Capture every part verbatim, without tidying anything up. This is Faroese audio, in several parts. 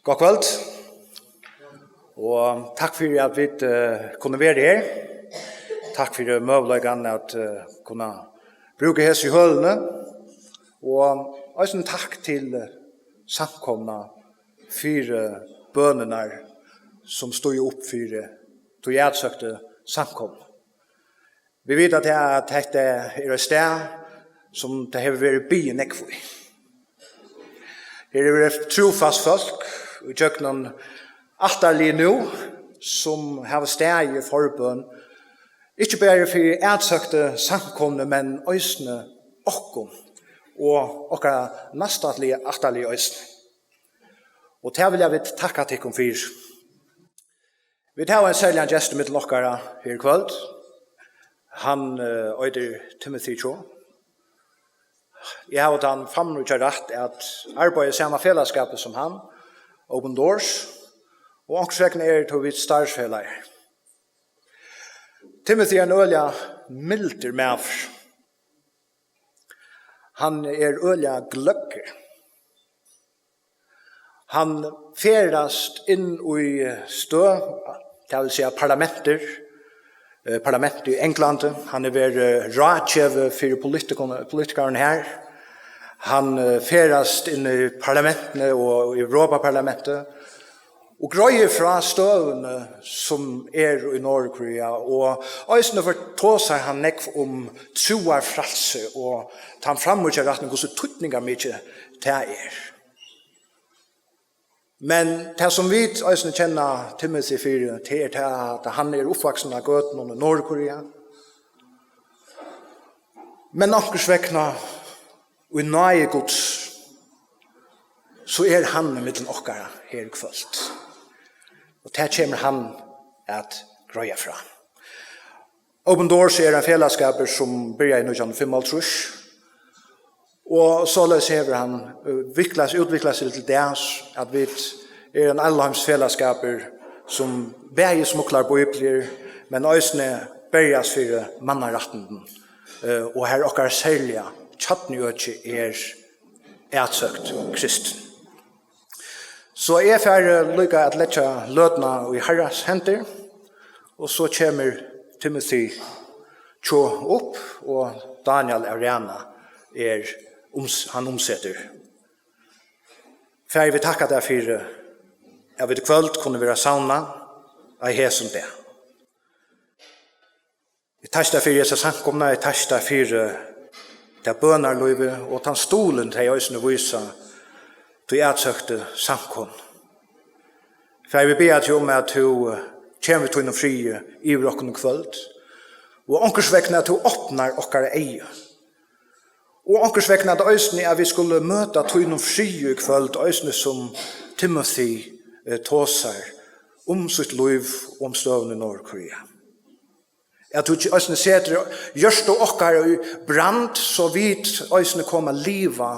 Gott kvøld, og takk fyri at vit eh, kunnu vera her. Takk fyri møguleikan at eh, kunna brúka hesi hølini, og eisini takk til eh, samkomuna fyri bønirnar sum stóðu upp fyri tí atsøktu samkomuna. Vit vita tað, at hetta er eitt stað, sum tað hevur verið biðið nógv í. Her hevur verið trúfast fólk í gjøgnum ættarlið nú, sum hava staðið í forbøn, ikki bara fyri atsøktu samkomuni, men eisini okkum og okkara næstalið ættarlið eisini. Og tað vilja vit takka tykkum fyri. Vit hava ein serligan gest millum okkara her í kvøld. Hann eh, eitur Timothy Cho. Eg havi tann famríka rætt at arbeiða í sama felagsskapi sum hann, Open Doors, og onkursvegna eru vit starvsfelagar. Timothy er ein øgiliga mildur maður. Hann er øgiliga gløggur. Hann ferðast inn í støð, tað vil siga parlamentir, eh, parlament í Englandi. Hann er verið ráðgevi fyri politikum-, politikararnar her. Hann eh, ferðast inn í parlamentini og Europaparlamentið og greiðir frá støðuni sum er í Norðurkorea, og eisini for-, tosar hann nógv um trúarfrælsi og tann framíhjárættin, hvussu týdningarmikið tað er. Men tað, sum vit eisini kenna Timothy fyri, tað er tað, at hann er uppvaksin á gøtunum í Norðurkorea. Men onkursvegna, í náði Guds, so er hann millum okkara her í kvøld. Og tað kemur hann at greiða frá. Open Doors er ein felagsskapur, sum byrjaði í nítjan hundrað og fimmoghálvtrýss, og soleiðis hevur hann eh, viklað, útviklað seg til dags, at vit er ein alheimsfelagsskapur, sum bæði smuglar bíbliur, men eisini berjast fyri mannarættindum, eh, og har okkara serliga kjarnuøki er atsøkt kristin. So eg fari líka at leggja løtuna í Harrans hendur, og so kemur Timothy Cho upp, og Daniel av Rana er ums-, hann umsetur. Fari, vit takka tær fyri, at vit í kvøld kunnu vera savnað á hesum degi. Eg takki tær fyri hesa samkomuna, eg takki tær fyri tað bønarlívið og tann stuðulin, tey eisini vísa tí atsøktu samkomuni. Far, vit biðja teg um, at tú eh, kemur við tínum friði yvir okkum í kvøld, og onkursvegna at tú opnar okkara eygu. Og onkursvegna at eisini, at vit skulu møta tínum friði í kvøld, eisini sum Timothy eh, tosar um sítt lív og um støðuna í Norðurkorea. At tú eisini setur hjørtu okkara í brand, so vit eisini koma at liva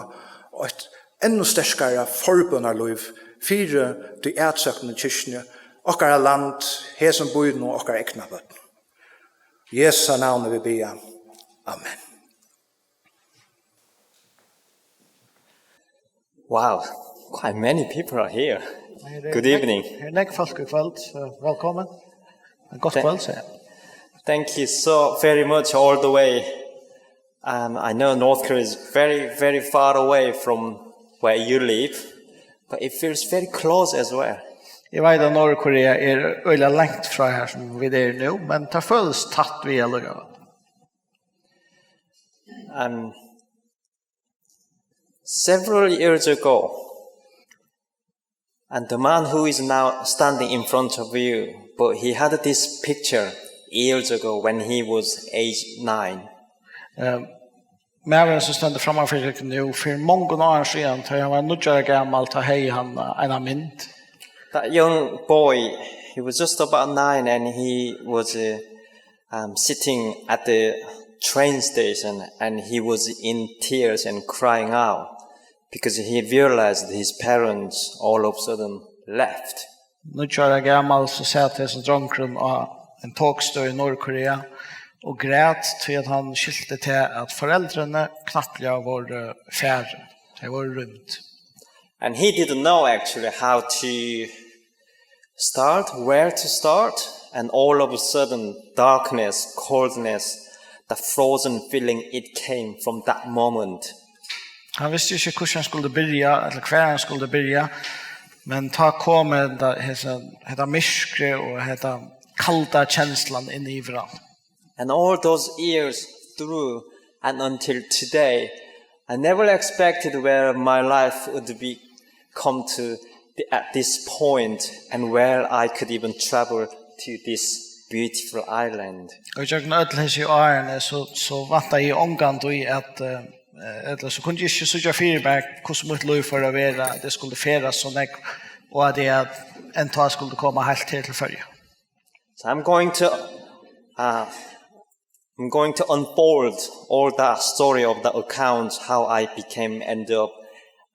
eitt enn sterkara forbønarlív fyri tí atsøknu kirkjuni, okkara land, hesum býnum og okkara eygnabørn. Jesu navni vit biðja. Amen. Wow, quite many people are here. Good evening. Her er nógv fólk í kvøld, so vælkomin. Gott kvøld, sigi eg. Thank you so very much all the way. Um, I know North Korea is very, very far away from where you live, but it feels very close as well. Eg veit at Norðurkorea er øgiliga langt frá har sum vit eru nú, men tað følist tætt við allíkavæl. Um, several years ago, and the man who is now standing in front of you, but he had this picture years ago when he was age nine. Um, Maðurin, sum stendur framman fyri tykkum nú, fyri mongum árum síðan, tá hann var níggju ára gamal, tá hevði hann eh, eina mynd. That young boy, he was just about nine and he was uh, um, sitting at the train station and he was in tears and crying out because he realized his parents all of a sudden left. Níggju ára gamal, so sat hesin drongurin á ein tokstøð í Norðurkorea og græt, tí at hann skilti tað, at foreldrini knappliga vóru farin. Tey vóru rýmd. And he didn't know actually how to start, where to start, and all of a sudden, darkness, coldness, the frozen feeling, it came from that moment. Hann visti ikki, hvussu hann skuldi byrja, ella hvar hann skuldi byrja, men tá kom hetta, hesa, hetta myrkrið og hetta kalda kenslan inn yvir hann. And all those years through and until today, I never expected where my life would be come to the, at this point and where I could even travel to this beautiful island. Og gjøgnum øll hesi árini, so, so væntaði eg ongantíð at, eh, ella so kundi eg ikki síggja fyri mær, hvussu mítt lív fór at vera, at eg skuldi ferðast so nógv, og at eg at enntá skuldi koma heilt her til Føroya. So I'm going to, uh, I'm going to unfold all that story of the account, how I became, end up,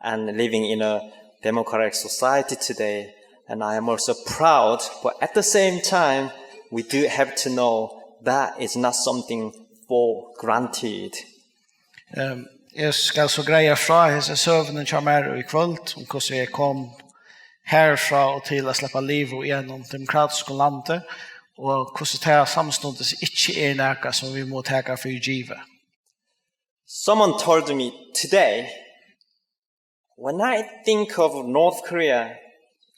and living in a democratic society today. And I am also proud, but at the same time, we do have to know that is not something for granted. Ehm, eg skal so greiða frá hesi søguni hjá mær í kvøld, um hvussu eg kom herfrá og til at sleppa at liva í einum demokratiskum landi, og hvussu tað samstundis ikki er nakað, sum vit mugu taka fyri givið. Someone told me today, when I think of North Korea,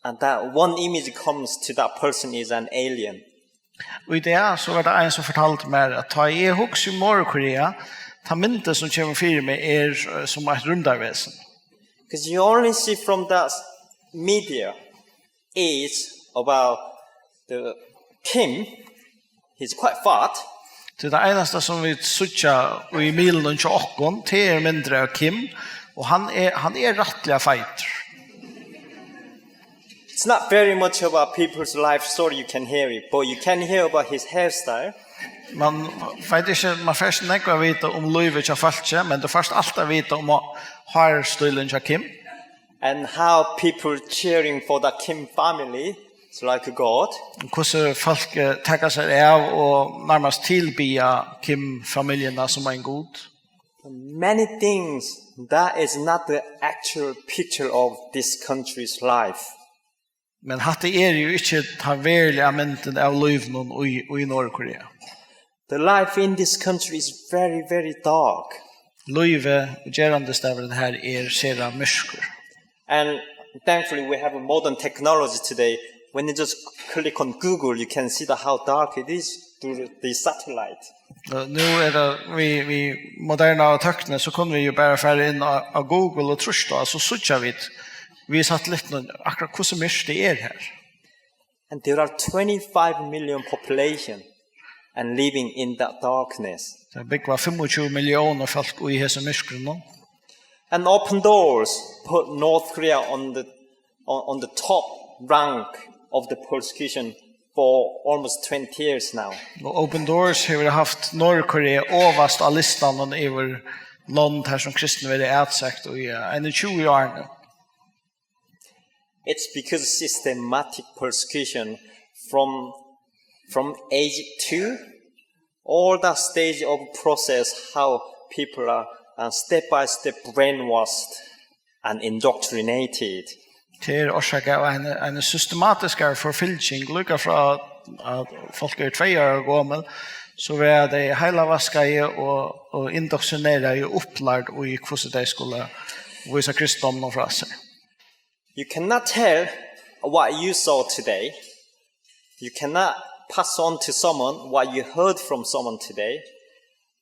and that one image comes to that person is an alien. Og í dag, so var tað ein, sum fortaldi mær, at tá eg hugsi um Norðurkorea, tað myndin, sum kemur fyri meg, er, eh, sum eitt rúmdarvesen. Because you only see from that media is about the Kim. He's quite fat. Tí tað einasta, sum vit síggja í miðlunum hjá okkum, tað er myndir av Kim, og hann er, hann er rættiliga feitur. It's not very much about people's life story you can hear it, but you can hear about his hairstyle. Man veit ikki, man fær ikki nógv at vita um lívið hjá fólki, men tú fært alt at vita um á-, hárstílin hjá Kim. And how people cheering for the Kim family, it's like a god. Hvussu fólk, eh, taka sær av og nærmast tilbiðja Kim-familjuna sum ein gud. Many things that is not the actual picture of this country's life. Men hatta er jo ikki tann veruliga myndin av lívinum í, í Norðurkorea. The life in this country is very, very dark. Lívið og gerandisdagurin her er sera myrkur. And thankfully we have a modern technology today. When you just click on Google, you can see the, how dark it is through the satellite. Og nú er tað við, við moderna tøkni, so kunnu vit jo bara fara inn á, á Google og trýsta, so síggja vit við satellittini akkurát hvussu myrkt tað er her. And there are twenty-five million population and living in that darkness. Tað búgva fimmogtjúgu milliónir fólk í hesum myrkrinum. And Open Doors put North Korea on the, on, on the top rank of the persecution for almost twenty years now. Og Open Doors hevur havt Norðurkorea ovast á listanum yvir lond har sum kristni verða atsett í, eh, eini tjúgu árini. It's because systematic persecution from, from age two, all that stage of process, how people are, uh, step by step brainwashed and indoctrinated. Tað er orsakað av eini, eini systematiskari forfylging, líka frá at fólk eru tvey ára gomul, so verða tey heilavæskaði og, og indoktrineraði og upplærd í, hvussu tey skulu vísa kristindómin frá sær. You cannot tell what you saw today. You cannot pass on to someone what you heard from someone today.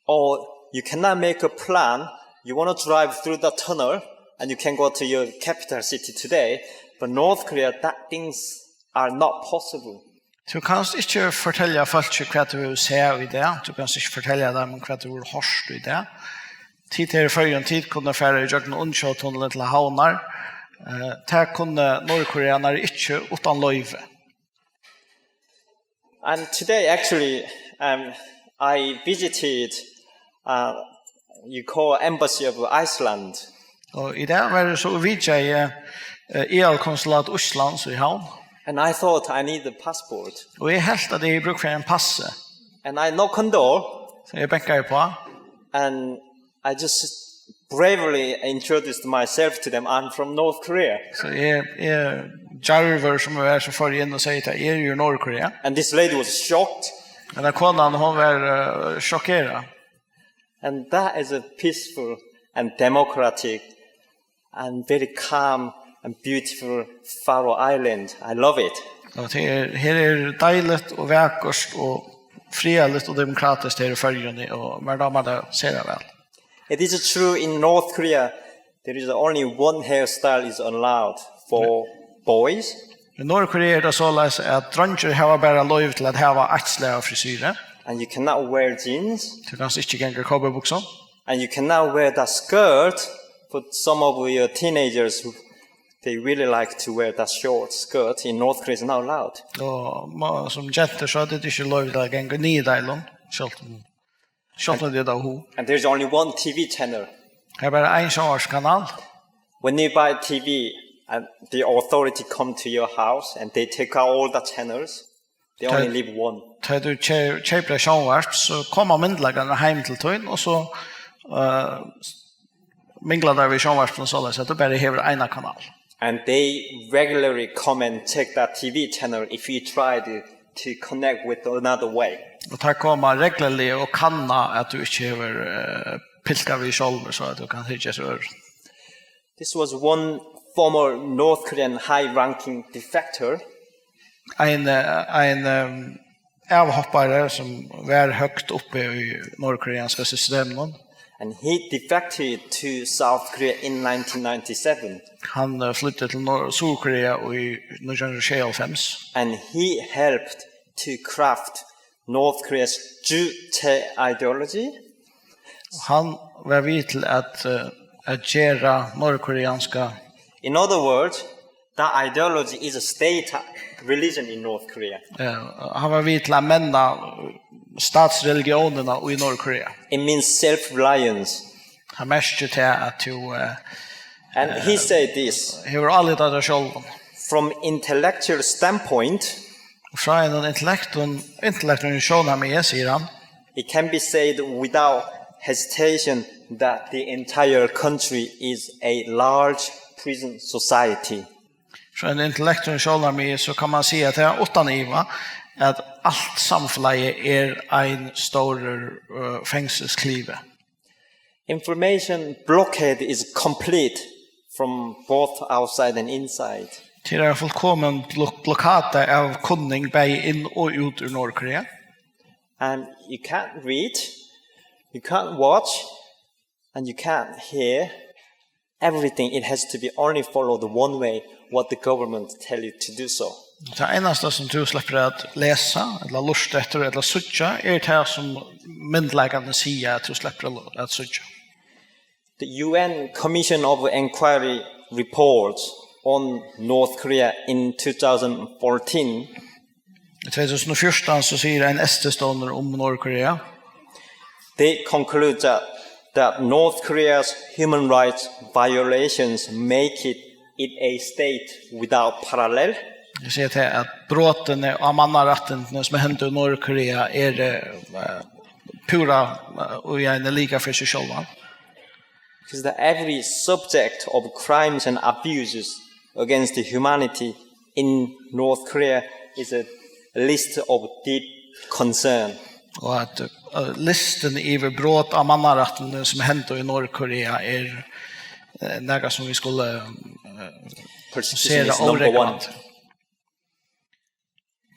Or you cannot make a plan. You wanna drive through the tunnel and you can go to your capital city today. But North Korea, that things are not possible. Tú kanst ikki fortelja fólki, hvat tú hevur sæð í dag. Tú kanst ikki fortelja teimum, hvat tú hevur hoyrt í dag. Tit her í Føroyum, tit kunnu fara ígjøgnum Undsjóvartunnilin til Havnar. Eh, tað kunnu norðurkoreanarar ikki uttan loyvi. And today, actually, um, I visited, uh, you call embassy of Iceland. Og í dag var eg so og vitjaði, eh, aðalkonsulat Íslands í Havn. And I thought I need a passport. Og eg helt at eg hevði brúk fyri einum passi. And I knock on door. So eg bankaði uppá. And I just bravely introduced myself to them. I'm from North Korea. So eg, eg djarvur sum eg var, so fór eg inn og segði at eg eri úr Norðurkorea. And this lady was shocked. Men konan, hon var uh, sjokkerað. And that is a peaceful and democratic and very calm and beautiful Faroe Island. I love it. Og tað er, her er deiligt og vakurt og friðarligt og demokratiskt her í Føroyum, og mær dámar tað sera væl. It is true, in North Korea there is only one hairstyle is allowed for boys. Í Norðurkorea er tað soleiðis, at dreingir hava bara loyvi til at hava eitt slag av frisyru. And you cannot wear jeans. Tú kanst ikki ganga í cowboybuksum. And you cannot wear that skirt, but some of your teenagers, they really like to wear that short skirt. In North Korea, it's not allowed. Og ma- sum gentur, so er tað ikki loyvt at ganga í niðurdeilum, sjálvt um, sjálvt um tað er hug. And there's only one T V channel. Her er bara ein sjónvarpskanal. When you buy T V and the authority come to your house and they take out all the channels, they only leave one. Tá tú keypir eitt sjónvarp, so koma myndugleikarnir heim til tín, og so uh, mingla teir við sjónvarpinum soleiðis, at tú bara hevur eina kanal. And they regularly come and check that T V channel if you try to, to connect with another way. Og teir koma regluliga og kanna, at tú ikki hevur uh, pilkað við sjálvur, so at tú kanst hyggjast øðrum. This was one former North Korean high-ranking defector. Ein, eh, ein um, avhoppari sum var høgt uppi í norðurkoreanska systeminum. And he defected to South Korea in nineteen ninety-seven. Hann eh, flýddi til Nor- Suðurkorea í nítjan hundrað og sjeyoghálvfems. And he helped to craft North Korea's Juche ideology. Hann var við til at, eh, at gera norðurkoreanska In other words, that ideology is a state religion in North Korea. Ja, hann var við til at menna statsreligionina í Norðurkorea. It means self-reliance. Hann merkir tað at tú eh, And he said this. Hevur álit á tær sjálvum. From intellectual standpoint, Frá einum intellektum, intellektum sjónarmiði, sigur hann. It can be said without hesitation that the entire country is a large prison society. Frá einum intellektum sjónarmiði, so kann man siga at tað uttan iva, at alt samfelagið er ein stórur uh, fengsilsklivi. Information blockade is complete from both outside and inside. Tað er fullkomin blok- blokkada av kunning bæði inn og út úr Nordkorea. And you can't read, you can't watch, and you can't hear everything. It has to be only followed one way, what the government tell you to do so. Tað einasta sum tú sleppur at lesa, ella lurta eftir, ella síggja, er tað sum myndugleikarnir siga at tú sleppur at, at síggja. The U N Commission of Inquiry report on North Korea in two thousand fourteen. Í tvey túsund og fjúrtan so sigur ein S T-stovnur um Nordkorea. They conclude that, that North Korea's human rights violations make it, it a state without parallel. Eg sigi tað at brotini á mannarættindini sum hendu í Nordkorea er eh, púra eh, í ein liga fyri seg sjálvan. Because that every subject of crimes and abuses against the humanity in North Korea is a list of deep concern. Og at uh, listin yvir brot á mannarættindi sum hendu í Nordkorea er uh, nakað sum vit skulu uh, Persecution sera is number one. Órógvandi.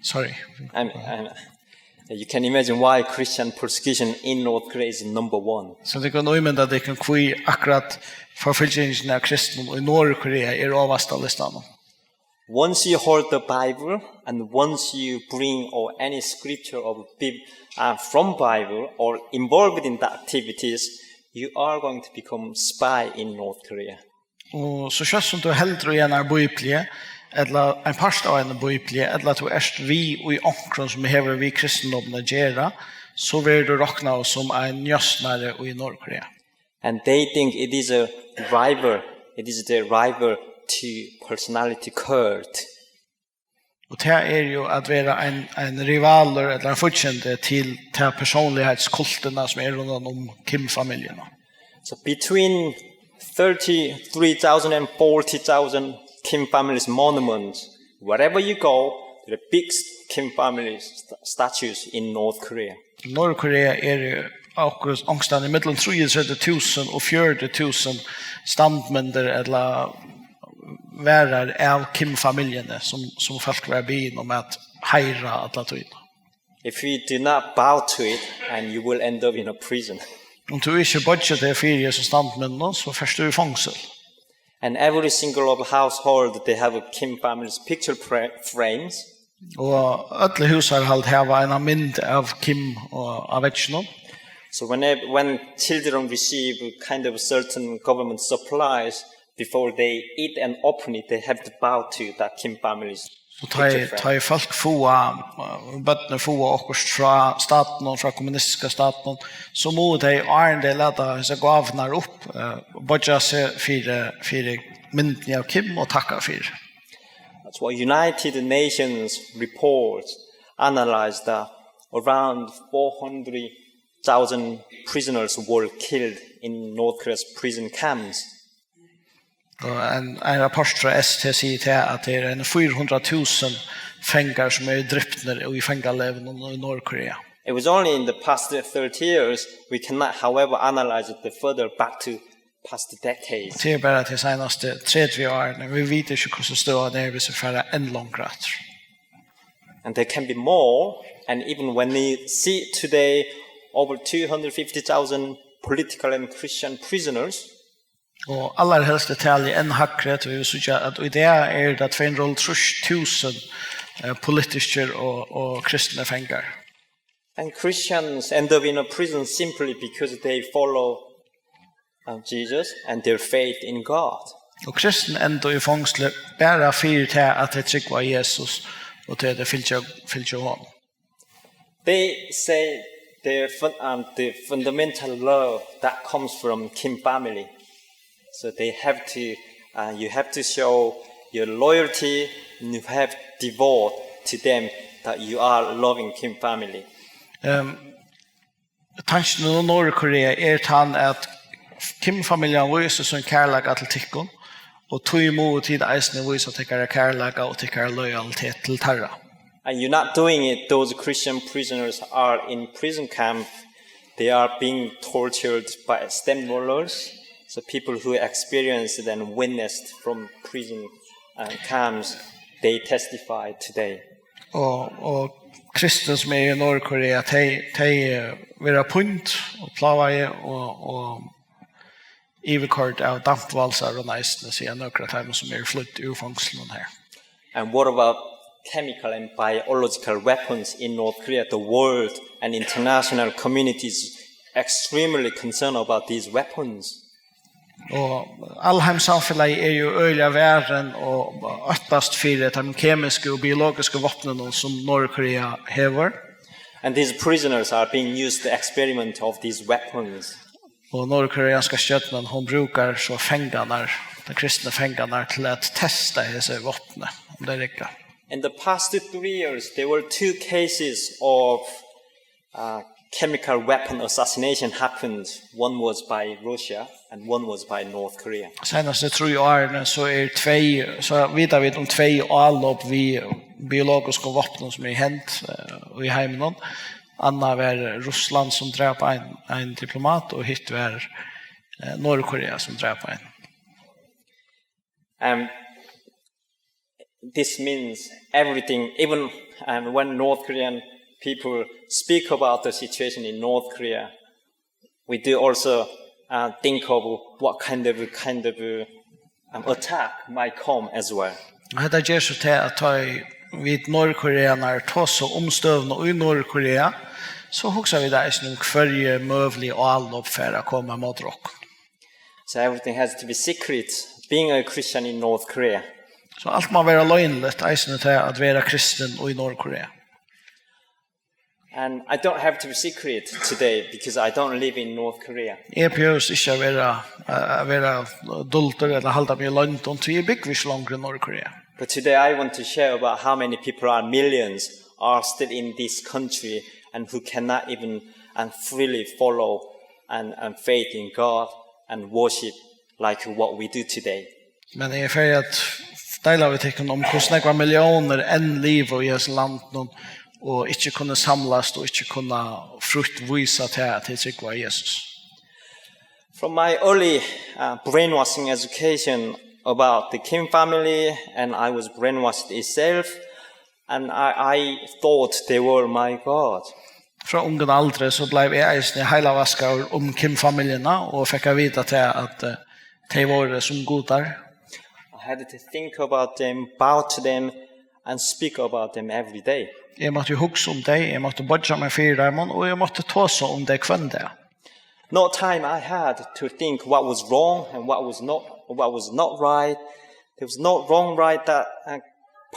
Sorry. I'm, I'm, you can imagine why Christian persecution in North Korea is number one. So tykkum kunnu ímynda tykkum hví akkurát forfylgingin av kristnum í Norðurkorea er ovast á listanum. Once you hold the Bible and once you bring or any scripture of Bib- uh, from Bible or involved in the activities, you are going to become spy in North Korea. Og so skjótt sum tú heldur í einari bíbli, ella ein part av einari bíbli, ella tú ert við í onkrum sum hevur við kristindómin at gera, so verður tú roknaður sum ein njósnari í Nordkorea. And they think it is a rival, it is the rival to personality cult. Og tað er jo at vera ein, ein rivalur ella ein fíggindi til ta persónligheitsikultina sum er rundan um Kim-familjuna. So between thirty-three thousand and forty thousand Kim family's monuments, wherever you go, there are big Kim family st- statues in North Korea. Norðurkorea er okkurt onkustaðni millum trýogtretivu túsund og fjøruti túsund standmyndir ella verur av Kim-familjuni, sum, sum fólk verða biðin um at heiðra alla tíðina. If you do not bow to it, and you will end up in a prison. Um tú ikki boyggir teg fyri hesum standmyndunum, so fert tú í fongsul. And every single of household, they have a Kim family's picture pra- frames. Og øll húsarhald hava eina mynd av Kim og á vegginum. So when, when children receive kind of certain government supplies, before they eat and open it, they have to bow to that Kim family's So tá picture frame. Tá fólk fáa, eh, børnir fáa okkurt frá statinum, frá kommunistiska statinum, so mugu tey, áðrenn tey lata hesar gávurnar upp, eh, boyggja seg fyri, fyri myndini av Kim og takka fyri. That's why United Nations reports analyze that around four hundred thousand prisoners were killed in North Korea's prison camps. Og ein, ein rapport frá S T sigur til at tað er ein fýra hundrað túsund fangar sum eru dripnir í fangalegum í Norðurkorea. It was only in the past thirty years, we cannot, however, analyze it further back to past decades. Tað er bara tey seinastu tretivu árini. Vit vita ikki, hvussu støðan er, viss vit fara enn longur aftur. And there can be more, and even when we see today over two hundred fifty thousand political and Christian prisoners, Og allarhelst er talið enn hægri, tí vit síggja, at í dag eru tað tvey hundrað og hálvtrýss túsund, eh, politiskir og, og kristnir fangar. And Christians end up in a prison simply because they follow, um, Jesus and their faith in God. Og kristnir enda í fongsli bara fyri tað, at tey trúgva á Jesus og tað, at tey fylgja, fylgja honum. They say the, fun- um, the fundamental love that comes from Kim family. So they have to, uh, you have to show your loyalty and you have devote to them that you are loving Kim family. Um, Tankin í Norðurkorea er tann, at Kim-familjan vísir sín kærleika til tykkum, og tí mugu tit eisini vísa tykkara kærleika og tykkara lojalitet til teirra. And you're not doing it, those Christian prisoners are in prison camp. They are being tortured by stemmelærdar. So people who experienced and witnessed from prison, uh, camps, they testify today. Og, og kristnir sum eru í Norðurkorea, tey, tey, eh, verða pínd og plágaði og, og yvirkoyrd av dampvalsarum eisini, siga nøkur av teimum, sum eru flýdd úr fongslunum her. And what about chemical and biological weapons in North Korea? The world and international community is extremely concerned about these weapons. Og alheimssamfelagið er jú øgiliga varin og óttast fyri teimum kemisku og biologisku vápnunum, sum Norðurkorea hevur. And these prisoners are being used to experiment of these weapons. Og norðurkoreanska stjórnin, hon brúkar so fangarnar, teir kristnu fangarnar, til at testa hesi vápni, um tey rigga. In the past three years, there were two cases of, uh, chemical weapon assassination happened. One was by Russia and one was by North Korea. Seinastu trý árini, so er tvey, so vita vit um tvey álop við biologiskum vápnum, sum er hent, eh, í heiminum. Annað var Russland, sum drap ein, ein diplomat, og hitt var, eh, Norðurkorea, sum drap ein. Um, this means everything. Even, um, when North Korean people speak about the situation in North Korea, we do also, uh, think of what kind of, kind of, uh, um, attack might come as well. Og hetta ger so tað, at tá ið vit norðurkoreanarar tosa um støðuna í Norðurkorea, so hugsa vit eisini um, hvørji møgulig álop fara at koma móti okkum. So everything has to be secret, being a Christian in North Korea. So alt má vera loyniligt, eisini tað at vera kristin í Norðurkorea. And I don't have to be secret today because I don't live in North Korea. Eg behøvist ikki at vera, at vera duldur ella halda meg í loyndum, tí eg búgvi ikki longur í Norðurkorea. But today I want to share about how many people are millions are still in this country and who cannot even, um, freely follow and, and faith in God and worship like what we do today. Men eg er ferdig at deila við tykkum um hvussu nógvar milliónir enn liva í hesum landinum og ikki kunnu samlast og ikki kunnu frítt vísa til at tey trúgva á Jesus. From my early uh, brainwashing education about the Kim family, and I was brainwashed itself, and I, I thought they were my God. Frá ungum aldri so bleiv eg eisini heilavaskaður um Kim-familjuna og fekk at vita til at eh, tey vóru sum gudar. I had to think about them, bow to them, and speak about them every day. Eg mátti hugsa um tey, eg mátti boyggja meg fyri teimum og eg mátti tosa um tey hvønn dag. No time I had to think what was wrong and what was not what was not right. There was no wrong right that uh,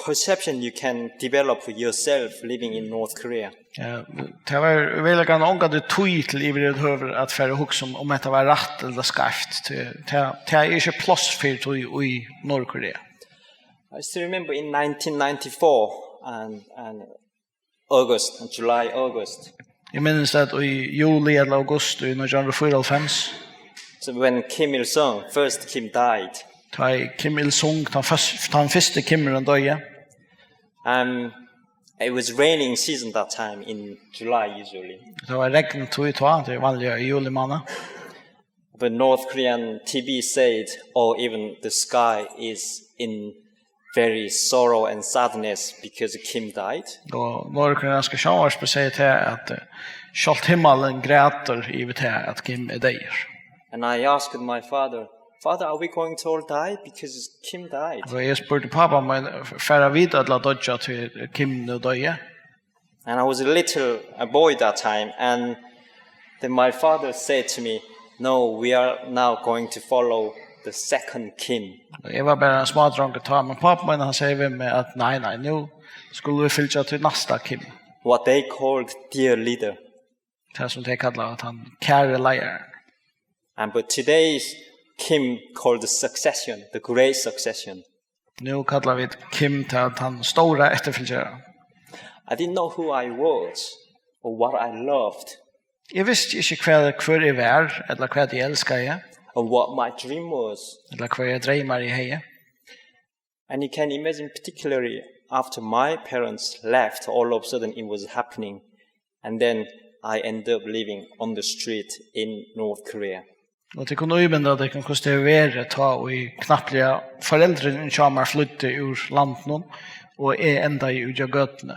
perception you can develop for yourself living in North Korea. Ja, tað var veruliga ongantíð tíð til yvirhøvur at fara at hugsa um, um hetta var rætt ella skeivt. Tað, tað, tað er ikki pláss fyri tí í Norðkorea. I still remember in nineteen ninety-four and, and August, July, August. Eg minnist at í juli ella august í nítjan hundrað og fýraoghálvfems, So when Kim Il Sung, first Kim died, tá ið Kim Il-sung, tann, fyrst, tann fyrsti Kimurin doyði, um, it was raining season that time in July usually. Tað var regntíð tá, tað er vanliga í juli mánað. But North Korean T V said, "Oh, even the sky is in very sorrow and sadness because Kim died." Og norðurkoreanska sjónvarpið segði tað at eh, sjálvt himmalin grætur yvir tað at Kim er deyður. And I asked my father, "Father, are we going to all die because Kim died?" Og eg spurdi pápa mín, fara vit øll at doyggja tí Kim nú doyði? And I was a little a boy that time, and then my father said to me, "No, we are now going to follow the second Kim." Og eg var bara ein smádrongur tá, men pápi mín, hann segði við meg at nei, nei, nú skulu vit fylgja tí næsta Kim. What they called dear leader. Tað sum tey kalla at hann kæri leiðarin. And but today's Kim called the succession, the great succession. Nú kalla vit Kim til tann stóra eftirfylgjaran. I didn't know who I was or what I loved Eg visti ikki hvar, hvør eg var, ella hvat eg elskaði, or what my dream was. Ella hvørjar dreymar eg hevði. And you can imagine, particularly after my parents left, all of a sudden it was happening. And then I ended up living on the street in North Korea. Og tit kunnu ímynda tykkum, hvussu tað hevur verið, tá ið knappliga foreldrini hjá mær flýddu úr landinum, og eg endaði úti á gøtuni.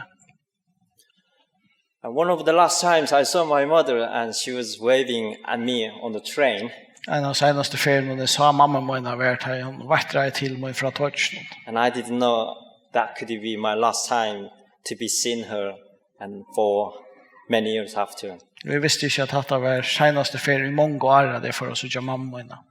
And one of the last times I saw my mother, and she was waving at me on the train. Ein av seinastu ferðunum eg sá mammu mína, var tá hon veitraði til mín frá tokinum. And I didn't know that could be my last time to be seeing her and for many years after. Eg visti ikki, at hatta var seinastu ferð í mong ár, at eg fór at síggja mammu mína.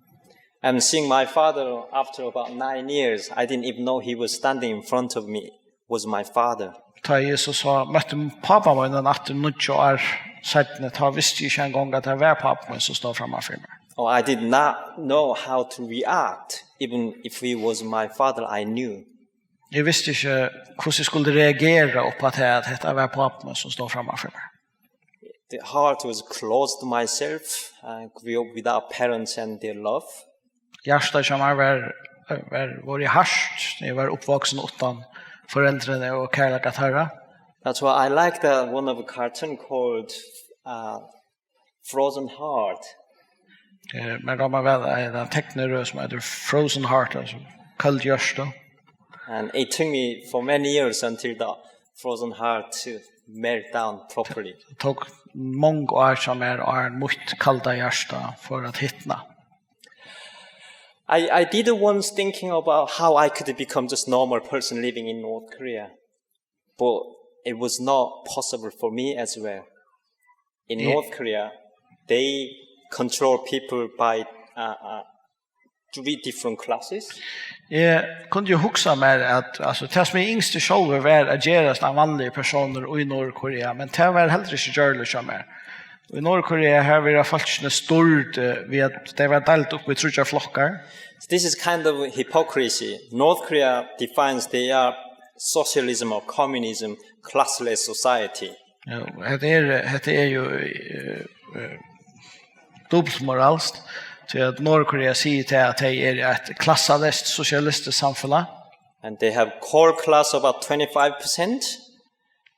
And seeing my father after about nine years, I didn't even know he was standing in front of me, was my father. Tá eg so sá, møtti pápa mín aftur níggju ár seinni, tá visti eg ikki eingong, at tað var pápi mín, sum stóð framman fyri mær. Oh, I did not know how to react, even if he was my father, I knew. Eg visti ikki, hvussu eg skuldi reagera upp á tað, at hetta var pápi mín, sum stóð framman fyri mær. The heart was closed to myself. I grew up without parents and their love. Hjartað hjá mær var, var, var hart, eg var uppvaksin uttan foreldrini og kærleika teirra. That's why I like that one of a cartoon called uh, Frozen Heart. Eh, mær dámar væl ein teknirøð sum eitur Frozen Heart, altso Køld Hjørtu. And it took me for many years until the frozen heart to melt down properly. Tað tók mong ár hjá mær, áðrenn mítt kalda hjarta fór at hitna. I, I did once thinking about how I could become just normal person living in North Korea, but it was not possible for me as well. In North Korea, they control people by uh, uh, three different classes. Eg kundi jo hugsað mær, at altso, tað sum eg ynskti sjálvur, var at gerast ein vanligur persónur í Norðurkorea, men tað var heldur ikki gjørligt hjá mær. Í Norðurkorea, har verða fólkini stýrd eh, við, at tey verða deild upp í tríggjar flokkar. So this is kind of hypocrisy. North Korea defines their socialism or communism classless society. Ja, hetta er, hetta er jo eh, eh, dubbelmoralskt. Tí at Norðurkorea sigur tað, at tey eru eitt klassaleyst sosialistiskt samfelag. And they have core class about twenty-five percent.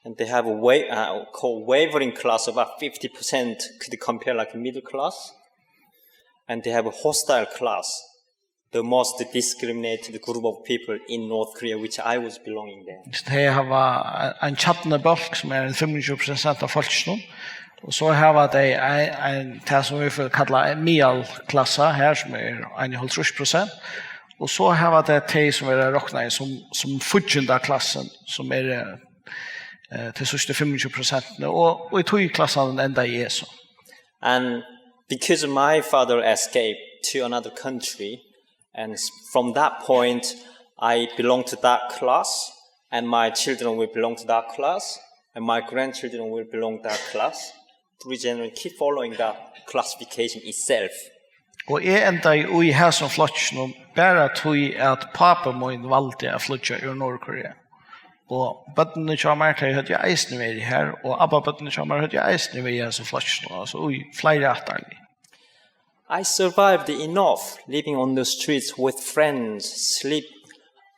And they have a wa- uh, called wavering class about fifty percent. Could you compare like a middle class? And they have a hostile class, the most discriminated group of people in North Korea, which I was belonging there. So tey hava ein kjarnabólk, sum er ein fimmogtjúgu prosent av fólkinum, og so hava tey ein, ein, tað sum vit kalla ein miðalklassa her, sum er einoghálvtrýss prosent, og so hava tey tey, sum verða roknað sum, sum fíggindaklassen, sum er, eh, tey síðstu fimmogtjúgu prosentini, og, og í tí klassanum enda eg so. And because my father escaped to another country, and s- from that point, I belong to that class, and my children will belong to that class, and my grandchildren will belong to that class. Three generations keep following that classification itself. Og eg endaði í hesum flokkinum bara tí, at pápi mín valdi at flýggja úr Norðurkorea. Og børnini hjá mær, tey høvdu eisini verið her, og abbabørnini hjá mær høvdu eisini verið í hesum flokkinum, altso í fleiri ættarlið. I survived enough living on the streets with friends, sleep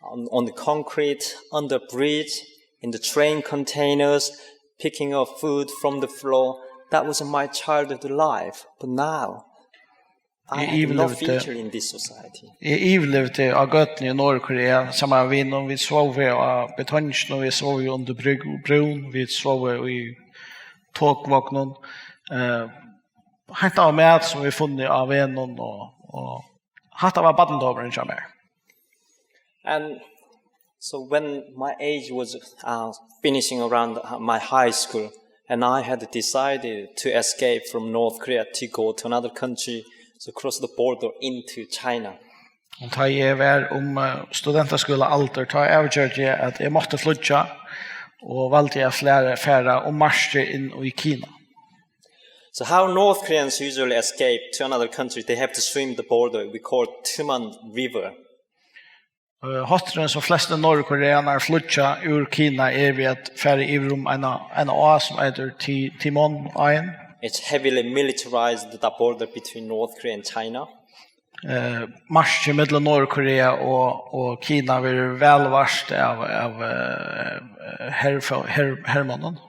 on, on the concrete, under bridge, in the train containers, picking up food from the floor. That was my childhood life. But now, I Eg have no yvirlivdi, future in this society. Eg yvirlivdi á gøtuni í Norðurkorea saman við vinum. Vit svóvu á betonginum, vit svóvu undir brú-, brún, vit svóvu í tokvognum. Eh, hetta var mat sum vit funnu á vegnum, og, og hatta var barndómurin hjá mær. And so when my age was uh, finishing around uh, my high school, and I had decided to escape from North Korea to go to another country, so cross the border into China. Og tá eg var um eh, studentaskúlaaldur, tá avgjørdi eg, at eg mátti flýggja, og valdi at fara, fara um markið inn í Kina. So how North Koreans usually escape to another country, they have to swim the border we call Tumen River. Eh, hátturin sum flestu norðurkoreanarar flýggja úr Kina er við at fara yvir um eina, eina á sum eitur Ti-, Timon-áin. It's heavily militarized, the border between North Korea and China. Eh, markið millum Norðurkorea og, og Kina verður væl vart av, av eh, herfo-, her, hermonnum.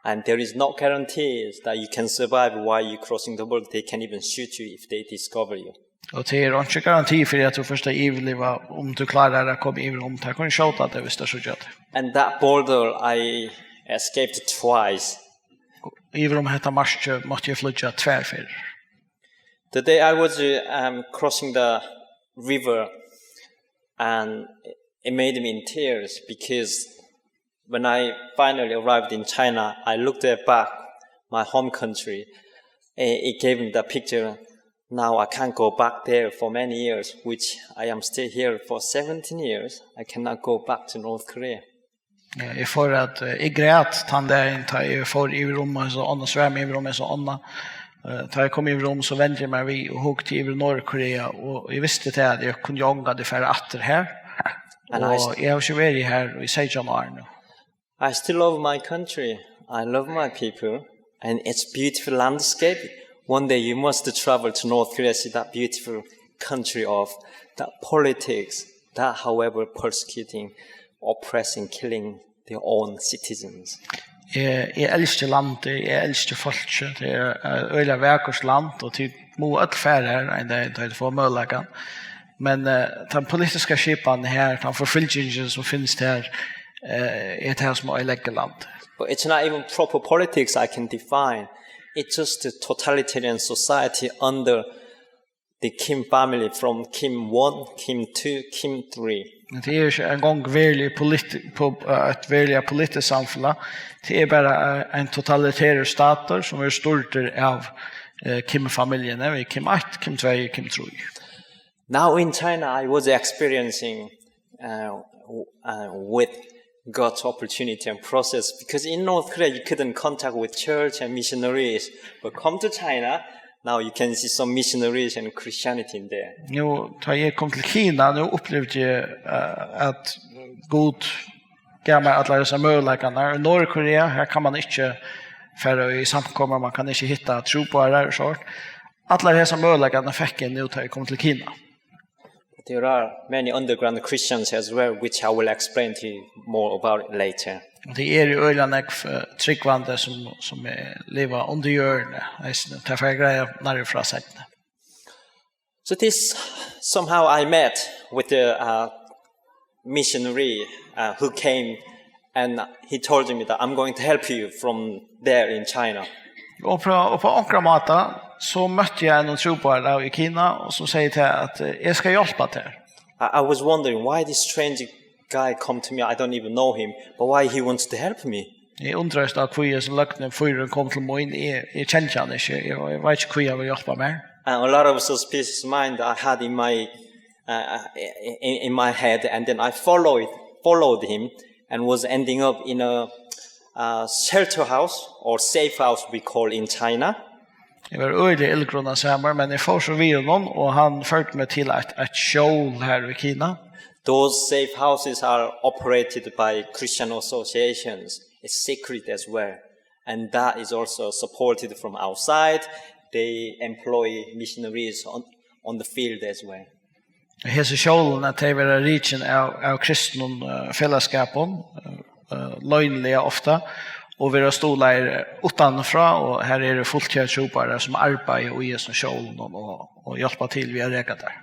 And there is no guarantees that you can survive while you're crossing the border. They can even shoot you if they discover you. Og tað er ikki garanti fyri at tú fyrst at yvirliva um tú klárar at koma yvir um. Tað kann skjóta teg, viss tað síggja teg. And that border, I escaped twice. Yvir um hetta markið mátti eg flýggja tvær ferðir. The day I was uh, um, crossing the river, and it made me in tears because when I finally arrived in China, I looked at back my home country. It, it gave me the picture. Now I can't go back there for many years, which I am still here for seventeen years. I cannot go back to North Korea. Eh, eg fór at, eh, eg græt tann dagin, tá eg fór yvir um hesa ánna, svam yvir um hesa ánna. Eh, tá eg kom yvir um, so vendi eg mær við og hugdi yvir Norðurkorea, og eg visti tað, at eg kundi ongantíð fara aftur har. And I Og st- eg havi ikki verið har í seytjan ár nú. I still love my country. I love my people. And it's beautiful landscape. One day you must travel to North Korea, see that beautiful country of that politics, that however persecuting, oppressing, killing their own citizens. Eg, eg elski landið, eg elski fólkið, tað er eh, øgiliga vakurt land, og tit mugu øll fara har ein dag, tá tit fáa møguleikan. Men eh, tann politiska skipan her, tann forfylgingin sum finst her, eh, er tað sum oyðileggur landið. But it's not even proper politics I can define. It's just a totalitarian society under the Kim family from Kim one, Kim two, Kim three. Men tað er ikki eingong verulig politi-, po-, eitt veruliga politiskt samfelag. Tað er bara eh, ein totalitærur statur sum er stýrdur av eh, Kim-familjuni, við Kim eitt, Kim tvey, Kim trý. Now in China, I was experiencing uh, w- uh, with God's opportunity and process, because in North Korea you couldn't contact with church and missionaries, but come to China, now you can see some missionaries and Christianity in there. Nú, tá eg kom til Kina, nú upplivdi eg eh, at Gud gav mær allar hesar møguleikarnar. Í Norðurkorea, her kann man ikki fara í samkomur, man kann ikki hitta trúboðarar og sovorðið. Allar hesar møguleikarnar fekk eg nú, tá eg kom til Kina. There are many underground Christians as well, which I will explain to you more about later. Og tað eru øgiliga nógv eh, trúgvandi, sum, sum er liva undir jørðini, eisini. Tað fari eg greiða nærri frá seinni. So this somehow I met with a uh, missionary uh, who came and he told me that I'm going to help you from there in China. Og på, og på onkra måta, so møtti eg ein trúboðara í Kina, og sum segði til at eh, eg skal hjálpa tær. I, I was wondering why this strange guy come to me. I don't even know him, but why he wants to help me. Eg undraðist á, hví hesin løgni fýrurin kom til mín. Eg, eg kendi hann ikki. Eg, eg veit ikki, hví hann vil hjálpa mær. And a lot of suspicious mind I had in my uh, in, in my head, and then I followed followed him and was ending up in a uh, shelter house or safe house we call in China. Eg var øgiliga illgrunnasamur, men eg fór so við honum, og hann førdi meg til eitt, eitt skjól her í Kina. Those safe houses are operated by Christian associations. It's secret as well. And that is also supported from outside. They employ missionaries on, on the field as well. Hesi skjólini, at tey verða rikin av, av kristnum eh, felagsskapum, eh, loynliga ofta, og verða stuðlaðir uttanfrá, og her eru fulltíðar trúboðarar, sum arbeiða í hesum skjólunum og, og hjálpa til við at reka teir.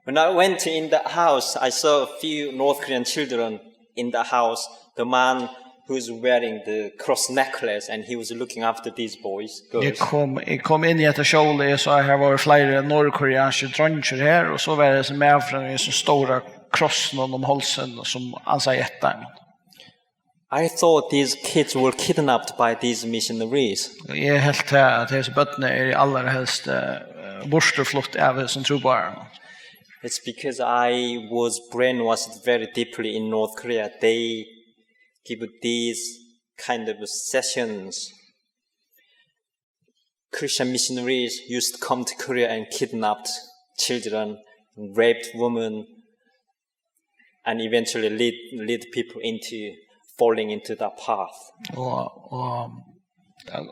When I went in the house, I saw a few North Korean children in the house. The man who's wearing the cross necklace and he was looking after these boys, Eg girls. kom, eg kom inn í hetta skjólið, eg sá, her vóru fleiri norðurkoreanskir dreingir her, og so var hesin maðurin við hesum stóra krossinum um hálsin, sum ansaði eftir teimum. I thought these kids were kidnapped by these missionaries. Og eg helt tað, at hesi børnini eru allarhelst eh, burturflutt av hesum trúboðaranum. It's because I was brainwashed very deeply in North Korea. They give these kind of sessions. Christian missionaries used to come to Korea and kidnapped children, raped women, and eventually lead, lead people into falling into that path. Og, og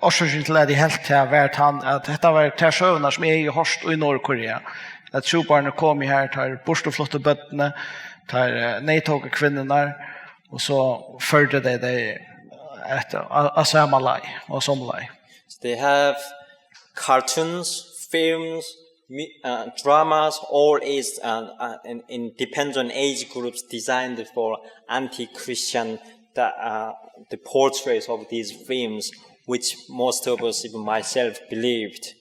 orsøkin til at eg helt tað var tann, at hetta var tær søgurnar, sum eg hevði hoyrt í Norðurkorea, at trúboðarnir komu her, teir burturfluttu børnini, teir eh, neyðtóku kvinnurnar, og so førdu tey tey eftir á, á sama leið og somu leið. So they have cartoons, films, mu- uh, dramas, all is uh, uh, in, in depends on age groups designed for anti-Christian the, uh, the portraits of these films, which most of us, even myself, believed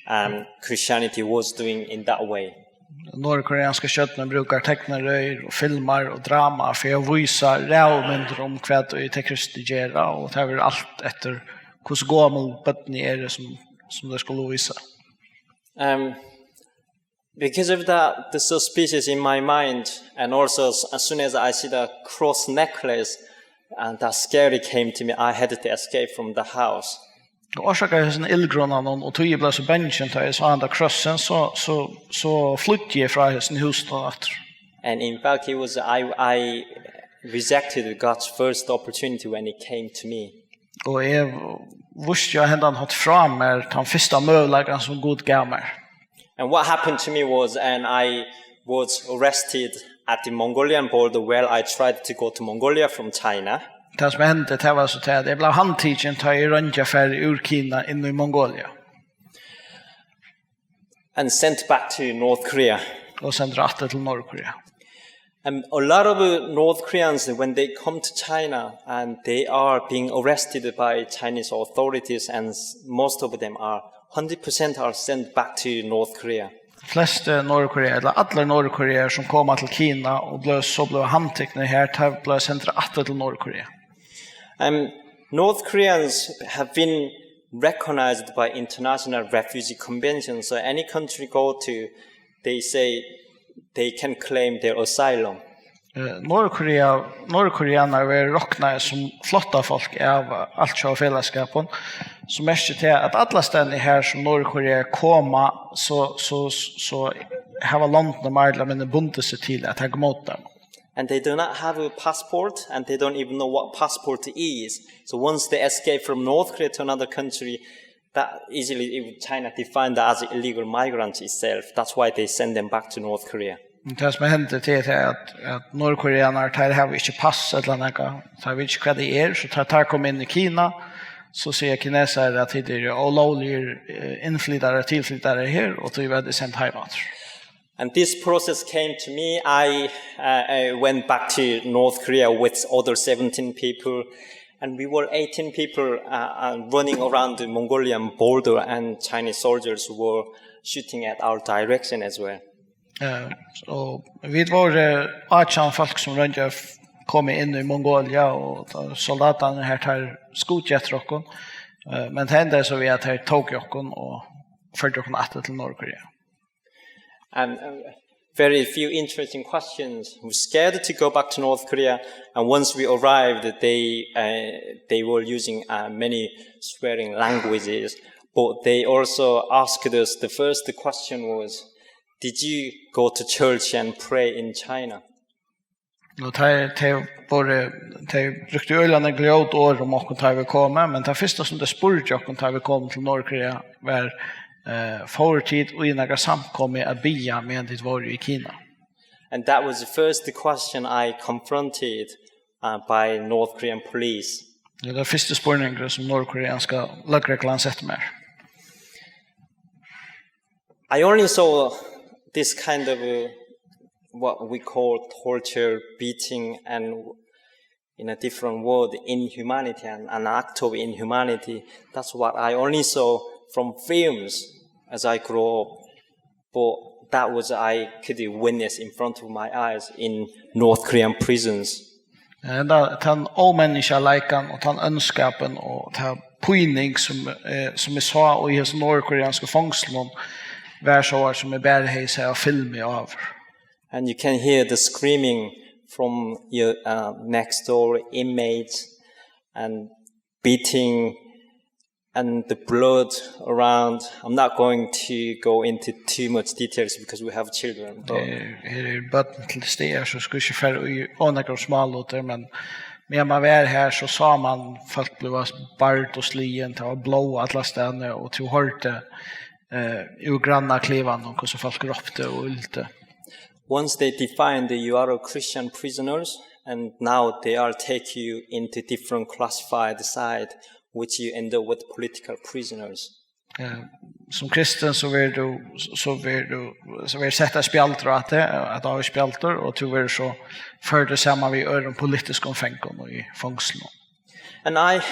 um, Christianity was doing in that way. Norðurkoreanska stjórnin brúkar teknirøðir og filmar og drama fyri at vísa ræðumyndir um hvat ið tey kristnu gera, og tað verður alt eftir hvussu gomul børnini eru sum, sum tey skulu vísa. Um, because of that, the suspicious in my mind, and also as, as soon as I see the cross necklace, and that scary came to me, I had to escape from the house. Og orsakað hesin illgrunnan, og tí eg bleiv so bangin, tá eg sá handa krossin, so, so, so flýddi eg frá hesum húsinum aftur. And in fact, it was I, I rejected God's first opportunity when it came to me. Og eg vísti á hendan hátt frá mær tann fyrsta møguleikan, sum Gud gav mær. And what happened to me was, and I was arrested at the Mongolian border where I tried to go to Mongolia from China. Tað, sum hendi, tað var so tað, at eg bleiv handtikin, tá eg royndi at fara úr Kina inn í Mongolia. And sent back to North Korea. Og sendur aftur til Norðurkorea. And a lot of uh, North Koreans, when they come to China and they are being arrested by Chinese authorities, and s- most of them are, one hundred percent are sent back to North Korea. Flestu Norðurkorea, ella allir Norðurkorear, sum koma til Kina og blíva, so blíva handtiknir her, teir blíva sendir aftur til Norðurkorea. Um, North Koreans have been recognized by international refugee conventions, so any country go to, they say they can claim their asylum. Eh, Norðurkorea, Norðurkoreanar verða roknaðir sum flóttafólk av Altjóða felagsskapinum, sum merkir tað, at allastaðni har sum Norðurkorearar koma, so, so, so hava londini meir ella minni bundið seg til at taka ímóti teimum. And they do not have a passport, and they don't even know what passport is. So once they escape from North Korea to another country, that easily, if China defined that as illegal migrants itself, that's why they send them back to North Korea. Tað sum hendi, tað er tað, at, at Norðkoreanar, teir hava ikki pass ella nakað, teir vita ikki, hvat tað er, so tá teir koma inn í Kina, so siga kinesarar, at tit eru ólógligir, eh, innflytarar, tilflytarar her, og tí verða tit send heim aftur. And this process came to me. I, uh, I went back to North Korea with other seventeen people, and we were eighteen people, uh, uh, running around the Mongolian border, and Chinese soldiers were shooting at our direction as well. Eh, og vit vóru átjan fólk, sum royndu at f-, koma inn í Mongolia, og tá soldatarnir her, teir skutu eftir okkum. Eh, men tað endaði so við, at teir tóku okkum og førdu okkum aftur til Norðkorea. And, uh, very few interesting questions. We were scared to go back to North Korea, and once we arrived, they, uh, they were using, uh, many swearing languages. But they also asked us, the first question was, "Did you go to church and pray in China?" Og tey, tey vóru, tey brúktu øgiliga nógv ljót orð um okkum, tá vit komu, men tað fyrsta, sum tey spurdu okkum, tá vit komu til Norðkorea, var, eh, "Fóru tit í nakra samkomu at biðja, meðan tit vóru í Kina?" And that was the first question I confronted, uh, by North Korean police. Tað var fyrsti spurningur, sum norðkoreanska løgreglan setti mær. I only saw this kind of, uh, what we call torture, beating, and in a different word, inhumanity and an act of inhumanity. That's what I only saw from films as I grew up. But that was, I could witness in front of my eyes in North Korean prisons. Henda, tann ómenniskjaleikan og tann óndskapin og ta píning sum, eh, sum eg sá í hesum norðurkoreansku fongslunum, var so sum eg bara hevði sæð á filmi áður. And you can hear the screaming from your, uh, next door inmates and beating and the blood around. I'm not going to go into too much details because we have children, but Her, her eru børn til staðar, so skal ikki fara í ov nógvar smálutir, men meðan man var her, so sá man fólk blíva bard og sligin, tað var blóð allastaðni, og tú hoyrdi, eh, úr grannaklivanum, hvussu fólk róptu og yltu. Once they defined that you are a Christian prisoners, and now they are take you into different classified side, which you end up with political prisoners. Eh, sum kristin, so verður tú, so verður tú, so verður sett eitt spjaldur á teg, eitt ávíst spjaldur, og tú verður so førdur saman við øðrum politiskum fangum í fongslunum. And I,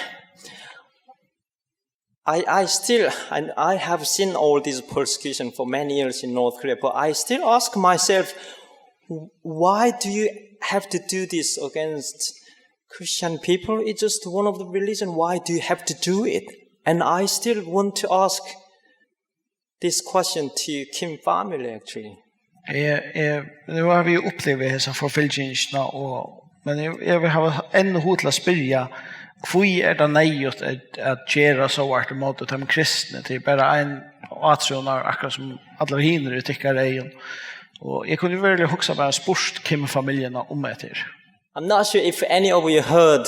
I, I still, and I have seen all this persecution for many years in North Korea, but I still ask myself, "Why do you have to do this against Christian people? It's just one of the religion. Why do you have to do it?" And I still want to ask this question to Kim family, actually. Eg, eg, nú havi eg upplivað hesa forfylgingina, og, men eg, eg vil hava enn hug til at spyrja, hví er tað neyðugt at, at gera so vart ímóti teimum kristnu? Tað er bara ein átrúnaður, akkurát sum allir hinir í tykkara eygum. Og eg kundi veruliga hugsa mær at spurt Kim-familjuna um hetta her. I'm not sure if any of you heard,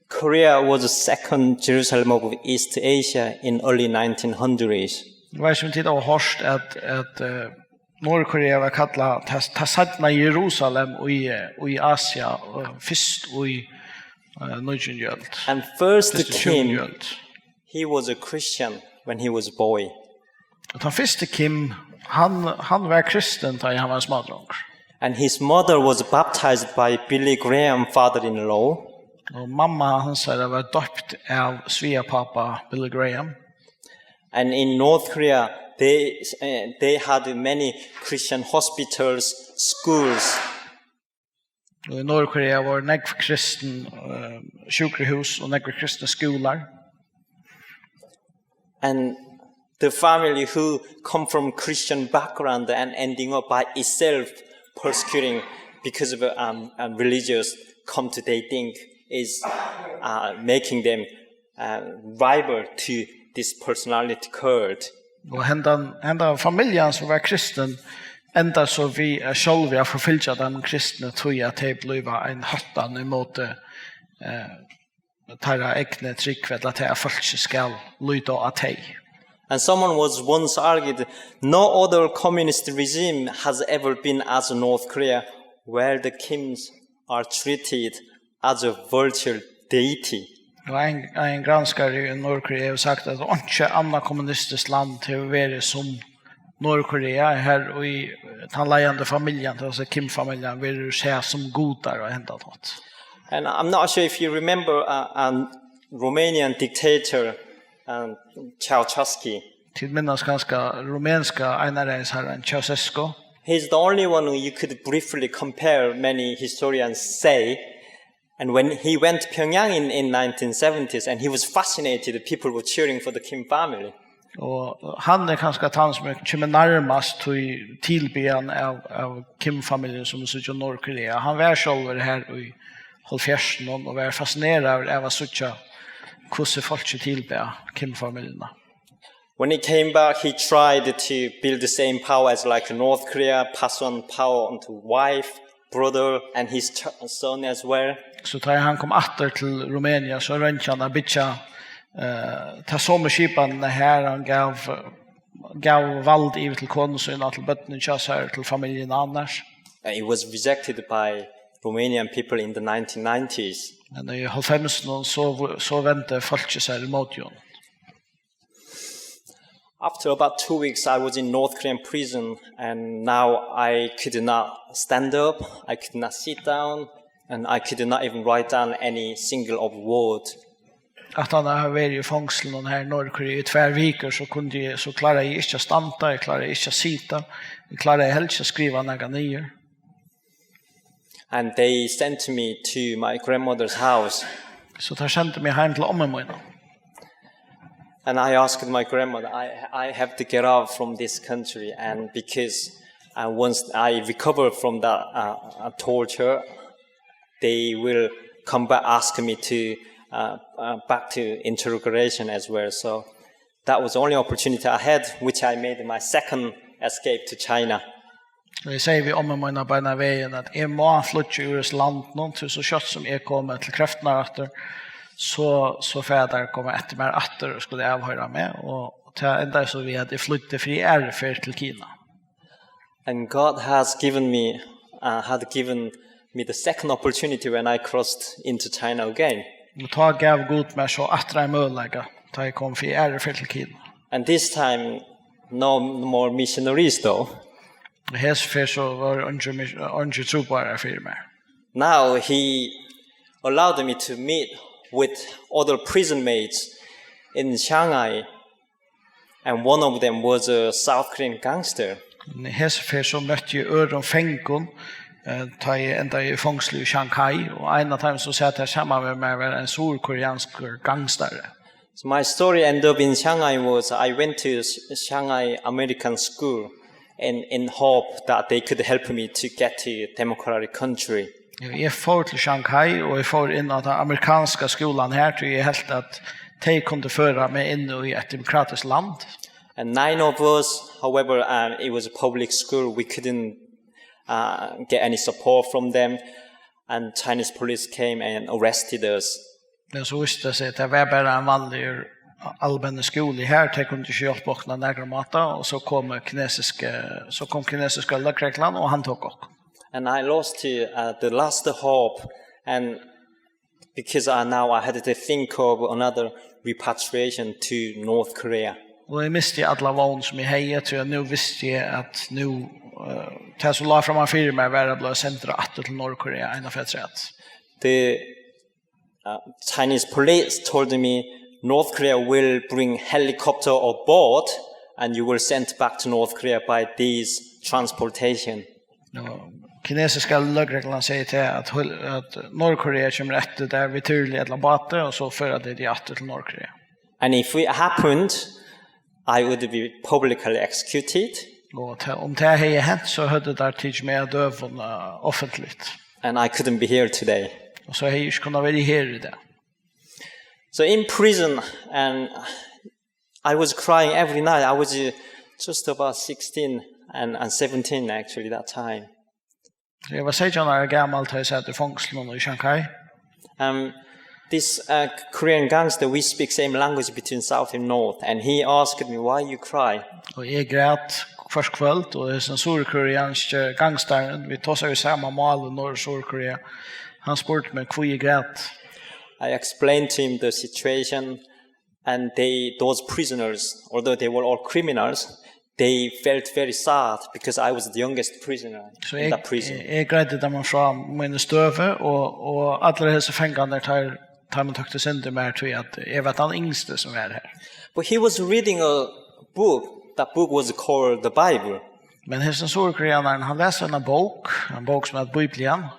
Korea was the second Jerusalem of East Asia in early nineteen hundreds. Eg veit ikki, um tit hava hoyrt at, at, eh, Norðkorea var kallað tað, tað seinna Jerusalem í, eh, í Asia, eh, fyrst í, eh, nítjandu øld. And first Fyrstu tjúgundu Kim, øld. He was a Christian when he was a boy. Og tann fyrsti Kim, hann, hann var kristin, tá hann var smádrongur. And his mother was baptized by Billy Graham, father-in-law. Og mamma hansara var døpt av svigapápa Billy Graham. And in North Korea, they, eh, they had many Christian hospitals, schools. Og í Norðkorea vóru nógv kristin, eh, sjúkrahús og nógvir kristnir skúlar. And the family who come from Christian background and ending up by itself persecuting because of, um, um, religious cult, they think, is, uh, making them, uh, rival to this personality cult. Og hendan, hendan familjan, sum var kristin, endar so við at sjálvi at forfylgja teimum kristnu, tí at tey blíva ein hóttan ímóti, eh, teirra egnu trúgv, ella tað, at fólkið skal líta á tey. And someone was once argued, no other communist regime has ever been as North Korea, where the Kims are treated as a virtual deity. Og ein, ein granskari í Norðurkorea hevur sagt, at einki annað kommunistiskt land hevur verið sum Norðurkorea, har í tann leiðandi familjan, tað vil siga Kim-familjan, verður sæð sum gudar á hendan hátt. And I'm not sure if you remember a, a Romanian dictator, um, Ceausescu. Tit minnast kanska rumenska einaræðisharran Ceausescu. He's the only one who you could briefly compare, many historians say. And when he went Pyongyang in, in nineteen seventies, and he was fascinated, the people were cheering for the Kim family. Og hann er kanska tann, sum er, kemur nærmast tí tilbiðjan av, av Kim-familjuni, sum vit síggja í Norðurkorea. Hann var sjálvur har í hálvfjerðsunum og var fascineraður av at síggja, hvussu fólkið tilbað Kim-familjuna. When he came back, he tried to build the same power as, like, North Korea, pass on power onto wife, brother, and his ch-, son as well. So tá hann kom aftur til Rumenia, so royndi hann at byggja, eh, ta somu skipanina har, hann gav, gav vald yvir til konu sína, til børnini hjá sær, til familjuna annars. And it was rejected by Romanian people in the nineteen nineties. Men í hálvfemsunum, so, so vendi fólkið sær ímóti honum. After about two weeks, I was in North Korean prison, and now I could not stand up, I could not sit down, and I could not even write down any single of word. Aftan at hava verið í fongslinum her í Norðurkorea í tvær vikur, so kundi eg, so kláraði eg ikki at standa, eg kláraði ikki at sita, eg kláraði helst ikki at skriva nakað niður. And they sent me to my grandmother's house. So teir sendu meg heim til ommu mína. And I asked my grandmother, I, I have to get out from this country, and because, uh, once I recover from that, uh, uh, torture, they will come back, ask me to, uh, uh, back to interrogation as well. So that was the only opportunity I had, which I made my second escape to China. Og eg segði við ommu mína beinanvegin, at eg má flýggja úr hesum landinum, tí so skjótt sum eg komi til kreftirnar aftur, so, so fara teir at koma eftir mær aftur og skulu avhoyra meg, og tað endaði so við, at eg flýddi fyri aðru ferð til Kina. And God has given me, uh, had given me the second opportunity when I crossed into China again. Og tá gav Gud mær so aftur ein møguleika, tá eg kom fyri aðru ferð til Kina. And this time, no more missionaries though. Og hesa ferð so vóru eingir mis-, eingir trúboðarar fyri mær. Now he allowed me to meet with other prison mates in Shanghai, and one of them was a South Korean gangster. Men hesa ferð so møtti eg øðrum fangum, eh, tá eg endaði í fongsli í Shanghai, og ein av teimum, sum sat har saman við mær, var ein suðurkoreanskur gangstari. So my story ended up in Shanghai was I went to Sh-, Shanghai American School in, in hope that they could help me to get to democratic country. Ja, eg fór til Shanghai, og eg fór inn á tann amerikanska skúlan her, tí eg helt at tey kundu føra meg inn í eitt demokratiskt land. And nine of us, however, um, it was a public school, we couldn't, uh, get any support from them, and Chinese police came and arrested us. Men so vísti tað seg, at tað var bara ein vanligur almennur skúli her, tey kundu ikki hjálpa okkum á nakran máta, og so kom kinesiska, so kom kinesiska løgreglan og handtók okkum. And I lost, uh, the last hope, and because I, now I had to think of another repatriation to North Korea. Og eg misti alla vón, sum eg hevði, tí at nú visti eg, at nú, eh, tað, sum lá framman fyri mær, var at blíva sendur aftur til Norðurkorea eina ferð afturat. The, uh, Chinese police told me North Korea will bring helicopter or boat, and you will sent back to North Korea by these transportation. Og kinesiska løgreglan segði til, at hol-, at Norðurkorea kemur eftir tær við túrli ella báti, og so føra tey teg aftur til Norðurkorea. And if it happened, I would be publicly executed. Og ta-, um tað hevði hent, so høvdu teir tikið meg av døgum, eh, offentligt. And I couldn't be here today. Og so hevði eg ikki kunnað verið her í dag. So in prison, and I was crying every night. I was, uh, just about sixteen and, and seventeen actually that time. Eg var seytjan ára gamal, tá eg sat í fongslinum í Shanghai. Um, This uh, Korean gangster, we speak same language between South and North, and he asked me, "Why you cry?" Og eg græt hvørt kvøld, og hesin suðurkoreanski gangstarin, vit tosa jú sama mál í Norður-Suðurkorea, hann spurdi meg, hví eg græt. I explained to him the situation, and they, those prisoners, although they were all criminals, they felt very sad because I was the youngest prisoner So in eg, that prison. Eg greiddi teimum frá míni støðu, og, og allir hesir fangarnir, teir, teimum tókti synd í mær, tí at eg var tann yngsti sum var her. But he was reading a book. That book was called the Bible. Men hesin suðurkoreanarin, hann las eina bók, ein bók sum er Bíblian.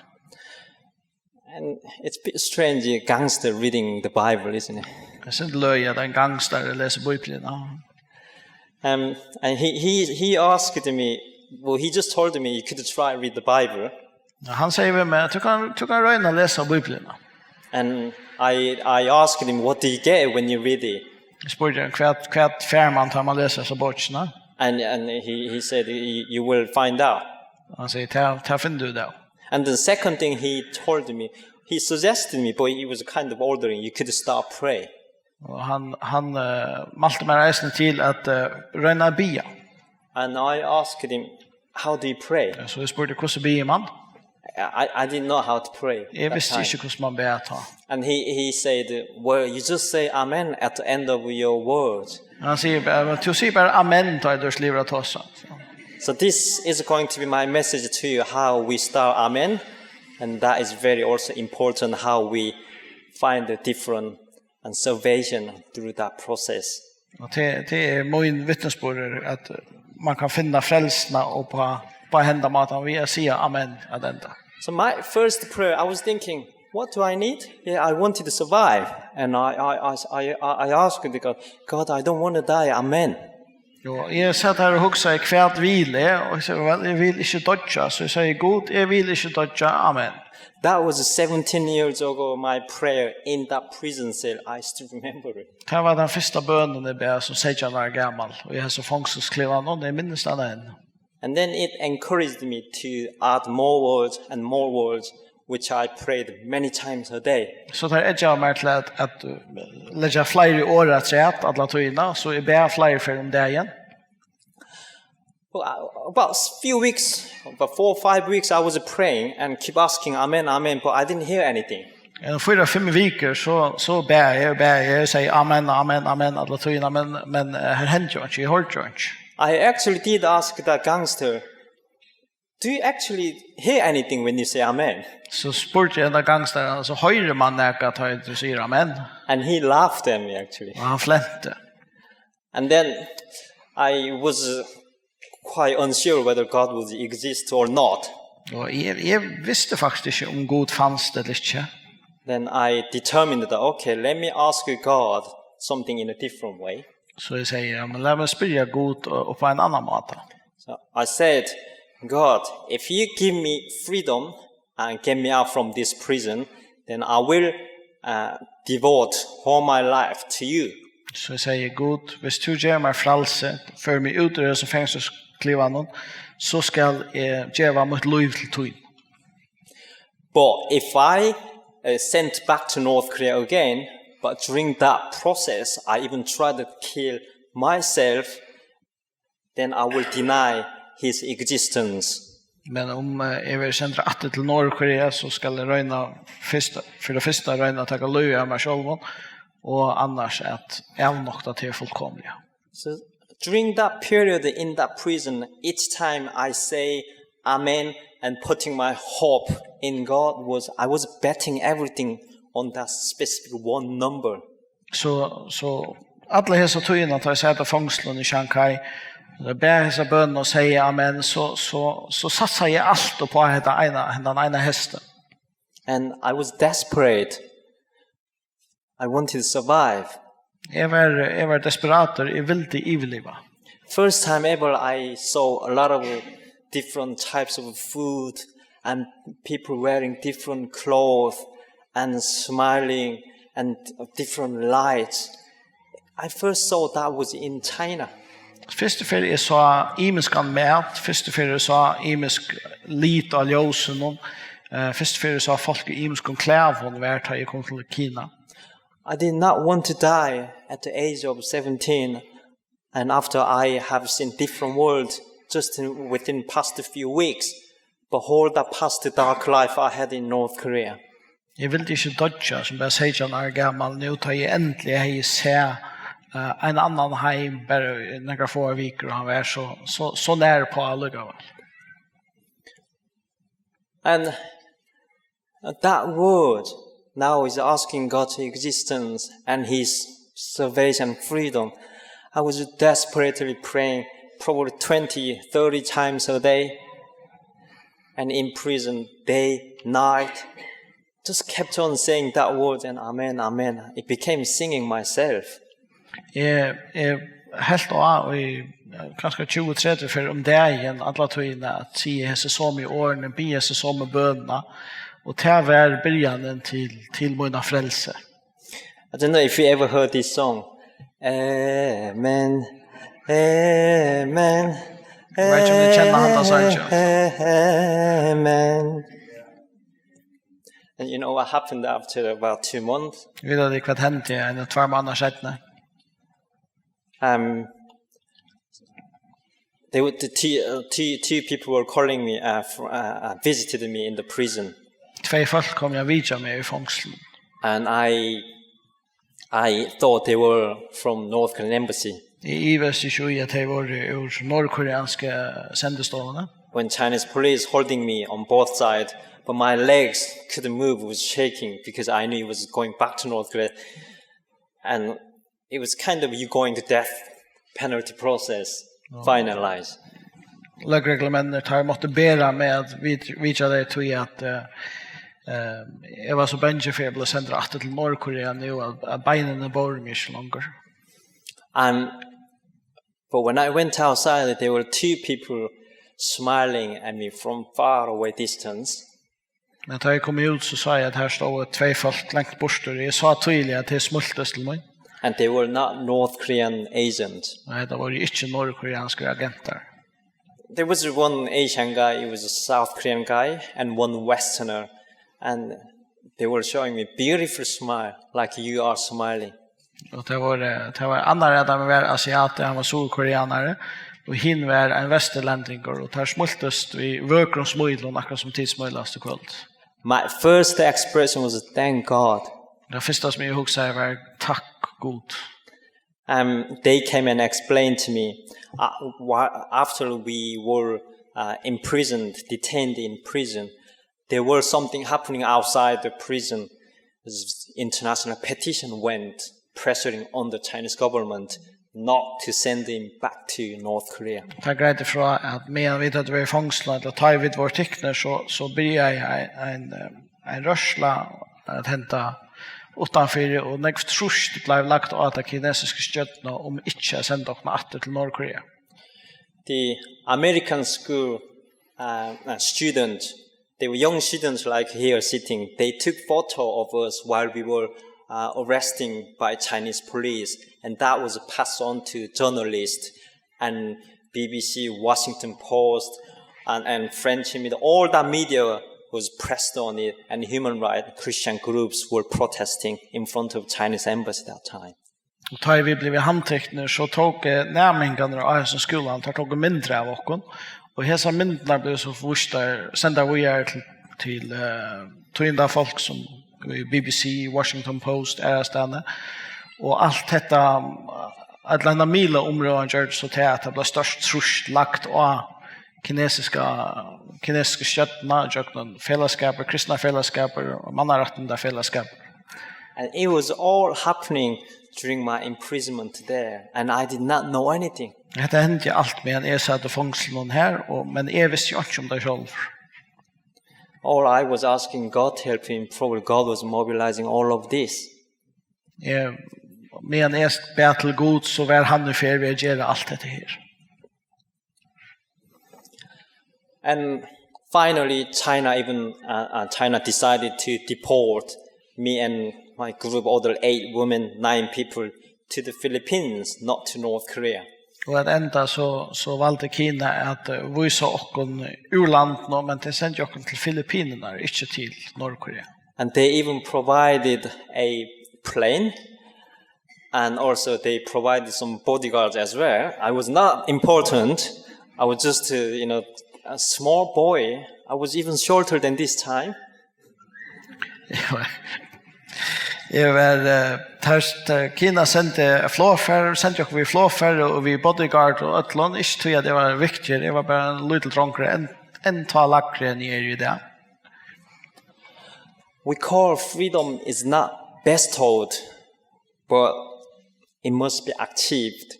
And it's a bit strange, a gangster reading the Bible, isn't it? Tað er sindur løgið, at ein gangster lesur Bíbliuna. Um, and he, he, he asked me, well, he just told me you could try read the Bible. Ja, hann segði við meg, tú kanst, tú kanst royna at lesa Bíbliuna. And I, I asked him, "What do you get when you read it?" Eg spurdi hann, hvat, hvat fær mann, tá mann lesur hesa bókina? And, and he, he said, "You, you will find out." Hann segði, tað, tað finnur tú út av. And the second thing he told me, he suggested me, but he was kind of ordering, you could start pray. Og hann, hann uh, mælti mær eisini til at uh, royna at biðja. And I asked him, "How do you pray?" Ja, so eg spurdi, hvussu biður mann? I, I didn't know how to pray. Eg visti ikki, hvussu mann bað tá. And he, he said, "Well, you just say amen at the end of your words." Hann sigur bara, tú sigur bara amen, tá tú slivrar tosa. So. So this is going to be my message to you, how we start amen. And that is very also important, how we find the different and salvation through that process. Og tað, tað er mín vitnisburður, at man kann finna frelsuna og på, på henda mátan við at siga amen at enda. So my first prayer, I was thinking, "What do I need?" Yeah, I wanted to survive. And I, I, I, I, I asked the God, "God, I don't want to die. Amen." Og eg satt her og hugsaði, hvat vil eg? Og eg segði, vel, eg vil ikki doyggja. So eg segði, Gud, eg vil ikki doyggja. Amen. That was seventeen years ago, my prayer in that prison cell. I still remember it. Tað var tann fyrsta bønin eg bað sum seytjan ára gamal, og eg hevði so fongsulsklivan, og eg minnist hann enn. And then it encouraged me to add more words and more words, which I prayed many times a day. So tað eggjaði mær til at, at uh, leggja fleiri orð afturat alla tíðina, so eg bað fleiri ferðir um dagin. Well, uh, about a few weeks, about four or five weeks, I was praying and keep asking, "Amen, amen," but I didn't hear anything. Enn fýra, fimm vikur, so, so bað eg, bað eg, eg segi amen, amen, amen, alla tíðina, men, men eh, her hendi jo ikki, eg hoyrdi jo ikki. I actually did ask that gangster, "Do you actually hear anything when you say amen?" So spurdi eg henda gangstaran, so hoyrir man nakað, tá tú sigur amen? And he laughed at me, actually. Og hann flenti. And then I was uh, quite unsure whether God would exist or not. Og eg, eg visti faktiskt ikki um Gud fanst ella ikki. Then I determined that, okay, let me ask God something in a different way. So eg segi, ja, men lat meg spyrja Gud uh, upp á ein annan máta. So I said, "God, if you give me freedom and get me out from this prison, then I will uh, devote all my life to you." So eg segi, Gud, hvis tú ger meg frælsi, førir meg út úr hesum fengsulsklivanum, so skal eg geva mítt lív til tín. But if I uh, sent back to North Korea again, but during that process, I even tried to kill myself, then I will deny his existence. Men um eh, eg verði sendur aftur til Norðurkorea, so skal eg royna fyrst, fyri tað fyrsta royna at taka lívið av mær sjálvum, og annars at avnokta teg fullkomliga. So during that period in that prison, each time I say amen and putting my hope in God was, I was betting everything on that specific one number. So, so alla hesa tíðina, tá eg sat á fongslum í Shanghai, og bað hesa bønina og segði amen, so, so, so satsaði eg alt upp á hetta eina, hendan eina hestin. And I was desperate. I wanted to survive. Eg var, eg var desperatur, eg vildi yvirliva. First time ever I saw a lot of different types of food and people wearing different clothes and smiling and different lights. I first saw that was in China. Fyrstu ferð eg sá ymiskan mat, fyrstu ferð eg sá ymisk lit á ljósunum, eh, fyrstu ferð eg sá fólk í ymiskum klæðum var tá eg kom til Kina. I did not want to die at the age of seventeen, and after I have seen different world just in, within past few weeks, behold that past dark life I had in North Korea. Eg vildi ikki doyggja sum bara seytjan ára gamal, nú tá eg endiliga hevði sæð, eh, ein annan heim bara í nakrar fáar vikur, og hann var so, so, so nær uppá allíkavæl. And that word now is asking God to existence and his salvation freedom. I was desperately praying probably twenty, thirty times a day and in prison day, night. Just kept on saying that word and amen, amen. It became singing myself. Eg, eg helt á í, eh, kanska tjúgu, tretivu ferð um dagin alla tíðina at siga hesi somu orðini, biðja hesi somu bønina, og tað var byrjanin til, til mína frelsi. I don't know if you ever heard this song. Amen. Amen. Eg veit ikki um tit kenna handa sangin. Amen. And you know what happened after about two months? Vita tit hvat hendi ein, tveir mánaðir seinni? Um, they were, the two, uh, two, two people were calling me, uh, for, uh, uh, visited me in the prison. Tvey fólk komu at vitja meg í fongslinum. And I, I thought they were from North Korean embassy. Eg ivaðist ikki í, at tey vóru úr norðkoreansku sendistovuni. When Chinese police holding me on both sides, but my legs couldn't move, was shaking because I knew it was going back to North Korea. And it was kind of you going to death penalty process, finalized. Løgreglumenninir, teir máttu bera meg at vit-, vitja tey, tí at, eh, eh, eg var so bangin fyri at bli sendur aftur til Norðkorea nú, at, at beinini bóru meg ikki longur. And, but when I went outside, there were two people smiling at me from far away distance. Men tá eg kom út, so sá eg at har stóðu tvey fólk langt burtur. Eg sá týðiliga at tey smíltust til mín. And they were not North Korean agents. Nei, tað vóru ikki norðkoreanskir agentar. There was one Asian guy, he was a South Korean guy, and one Westerner. And they were showing me beautiful smile, like you are smiling. Og tað var, eh, tað var annar av teimum var asiati, hann var suðurkoreanari, og hin var ein vesturlendingur, og teir smíltust við vøkrum smílum, akkurát sum tit smílast í kvøld. My first expression was, "Thank God." Tað fyrsta sum eg hugsaði var, "Takk, Gud." Um, they came and explained to me, uh, wha-, after we were, uh, imprisoned, detained in prison, there was something happening outside the prison. This international petition went pressuring on the Chinese government not to send him back to North Korea. Tað greiddi frá, at meðan vit høvdu verið í fongsli, ella tá ið vit vóru tiknir, so, so byrjaði ein, ein, eh, ein rørsla at henda uttanfyri, og nógv trýst bleiv lagt á ta kinesiska stjórnina um ikki at senda okkum aftur til Norðkorea. The American school, uh, uh, student, they were young students like here sitting. They took photo of us while we were, uh, arresting by Chinese police, and that was passed on to journalists and B B C, Washington Post, and, and French media. All that media was pressed on it, and human rights, Christian groups were protesting in front of Chinese embassy that time. Og tá ið vit blivu handtiknir, so tóku næmingarnir á hesum skúlanum, teir tóku myndir av okkum, og hesar myndirnar blivu so vístar, sendar víðari til, til, eh, tíðindafólk sum í B B C, Washington Post, aðrastaðni, og alt hetta, alla henda miðlaumrøðan gjørdi so tað, at tað bleiv stórt trýst lagt á kinesiska, kinesisku stjórnina gjøgnum felagsskapir, kristnar felagsskapir og mannarættindafelagsskapir. And it was all happening during my imprisonment there, and I did not know anything. Hetta hendi alt meðan eg sat í fongslinum her, og, men eg visti einki um tað sjálvur. All I was asking God help him, probably God was mobilizing all of this. Eg, meðan eg bað til Gud, so var hann í ferð við at gera alt hetta her. And finally, China even, uh, uh, China decided to deport me and my group, other eight women, nine people, to the Philippines, not to North Korea. Og at enda so, so valdi Kina at, eh, vísa okkum úr landinum, men tey sendu okkum til Filippinirnar, ikki til Norðkorea. And they even provided a plane, and also they provided some bodyguards as well. I was not important. I was just, uh, you know, a small boy. I was even shorter than this time. Eg var, eh, tørst, eh, Kina sendi flogfar, sendi okkur við flogfar og við bodyguard og øllum. Ikki tí at eg var viktigur, eg var bara ein lítil drongur, enn, enn tá lægri enn eg eri í dag. We call freedom is not bestowed, but it must be achieved.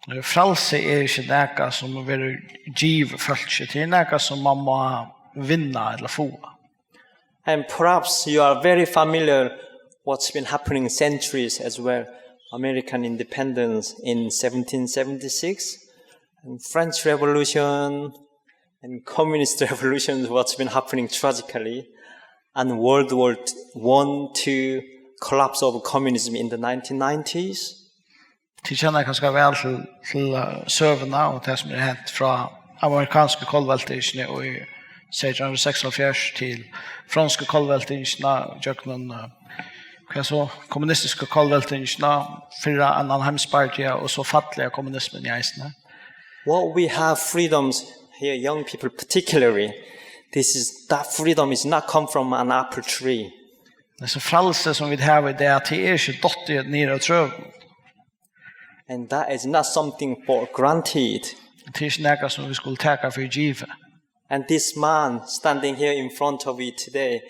Frælsi er ikki nakað sum verður givið fólki, tað er nakað sum mann má vinna ella fáa. And perhaps you are very familiar what's been happening centuries as well. American independence in seventeen seventy-six, and French Revolution, and communist revolutions, what's been happening tragically, and World War One, Two, collapse of communism in the nineteen nineties. Tit kenna kanska væl til, til eh, søguna og tað sum er hent frá amerikansku kollveltingini í seytjan hundrað og seksoghálvfjerðs til fronsku kollveltingina gjøgnum eh, hvat so, kommunistisku kollveltingina, fyrra annan heimsbardaga og so falliga kommunismin í eisini. What we have freedoms here, young people particularly, this is that freedom is not come from an apple tree. Tað frælsi sum vit hava í dag, tað er ikki dottið niður av trøunum. And that is not something for granted. Tað er ikki nakað sum vit skulu taka fyri givið. And this man standing here in front of you today,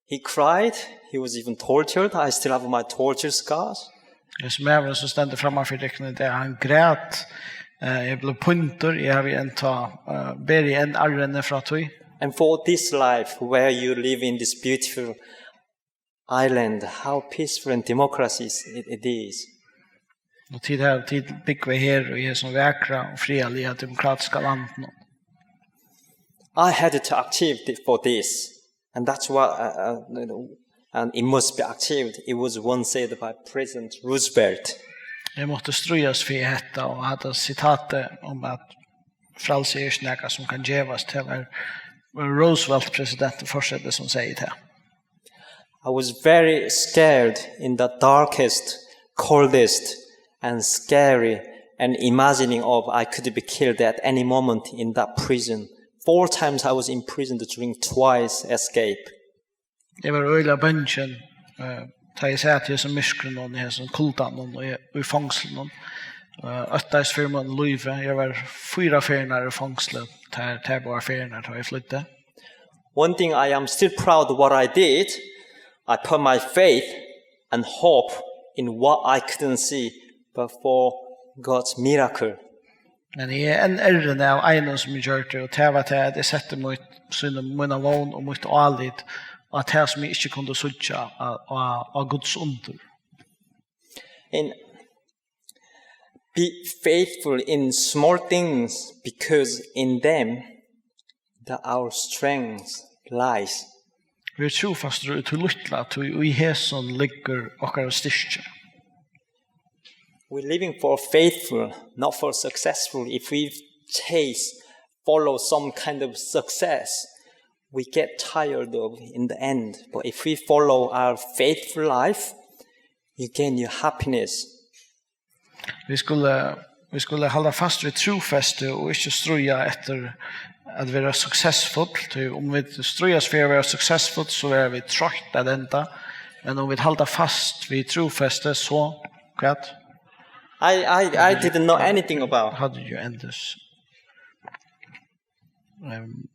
he cried, he was even tortured. I still have my torture scars. Hesin maðurin sum stendur framman fyri tykkum í dag, hann græt, eh, eg bleiv píndur, eg havi enntá, eh, beri enn arrini frá tí. And for this life where you live in this beautiful island, how peaceful and democracy it, it is. Og tit hava, tit búgva her í hesum vakra og friðarliga demokratiska landinum. I had to achieve it for this, and that's what, uh, uh, you know, and it must be achieved. It was once said by President Roosevelt. Eg mátti stríðast fyri hetta, og hetta sitatið um at frælsi er ikki nakað sum kann gevast, tað var Roosevelt, presidentið, forsetið, sum segði tað. I was very scared in the darkest, coldest, and scary, and imagining of I could be killed at any moment in that prison. Four times I was imprisoned during twice escape. Eg var øgiliga bangin, eh, tá eg sat í hesum myrkrinum, í hesum kuldanum og í, í fongslinum. Eh, óttaðist fyri mín lívi. Eg var fýra ferðir í fongsli, tær, tær báðar ferðirnar, tá eg flýddi. One thing I am still proud of what I did, I put my faith and hope in what I couldn't see, but for God's miracle. Men eg er enn errin av einum sum eg gjørdi, og tað var tað at eg setti mítt, sína, mína vón og mítt álit á tað sum eg ikki kundi síggja, á, á, á Guds undur. And be faithful in small things, because in them that our strength lies. Ver trúfastur í tí lítla, tí í hesum liggur okkara styrki. We're living for faithful, not for successful. If we chase, follow some kind of success, we get tired of in the end. But if we follow our faithful life, you gain your happiness. Vit skulu, vit skulu halda fast við trúfesti og ikki stríða eftir at vera successful, tí um vit stríðast fyri at vera successful, so verða vit troytt at enda, men um vit halda fast við trúfesti, so hvat? I, I, I didn't know anything about. How did you end this? Um,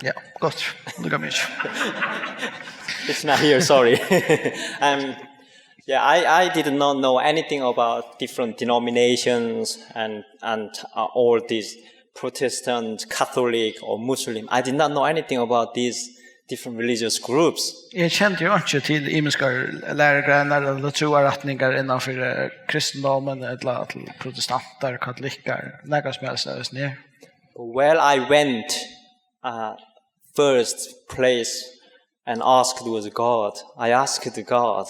ja, gott. Lukka meg. It's not here, sorry. Um, yeah, I, I didn't know, know anything about different denominations and, and uh, all these Protestant, Catholic or Muslim. I did not know anything about these different religious groups. Eg kendi jo ikki til ymiskar lærugreinar ella trúarrætningar innanfyri eh, kristendomin ella til protestantar, katolikkar, nakað sum helst av hesum her. But where I went, uh, first place and asked was God. I asked God.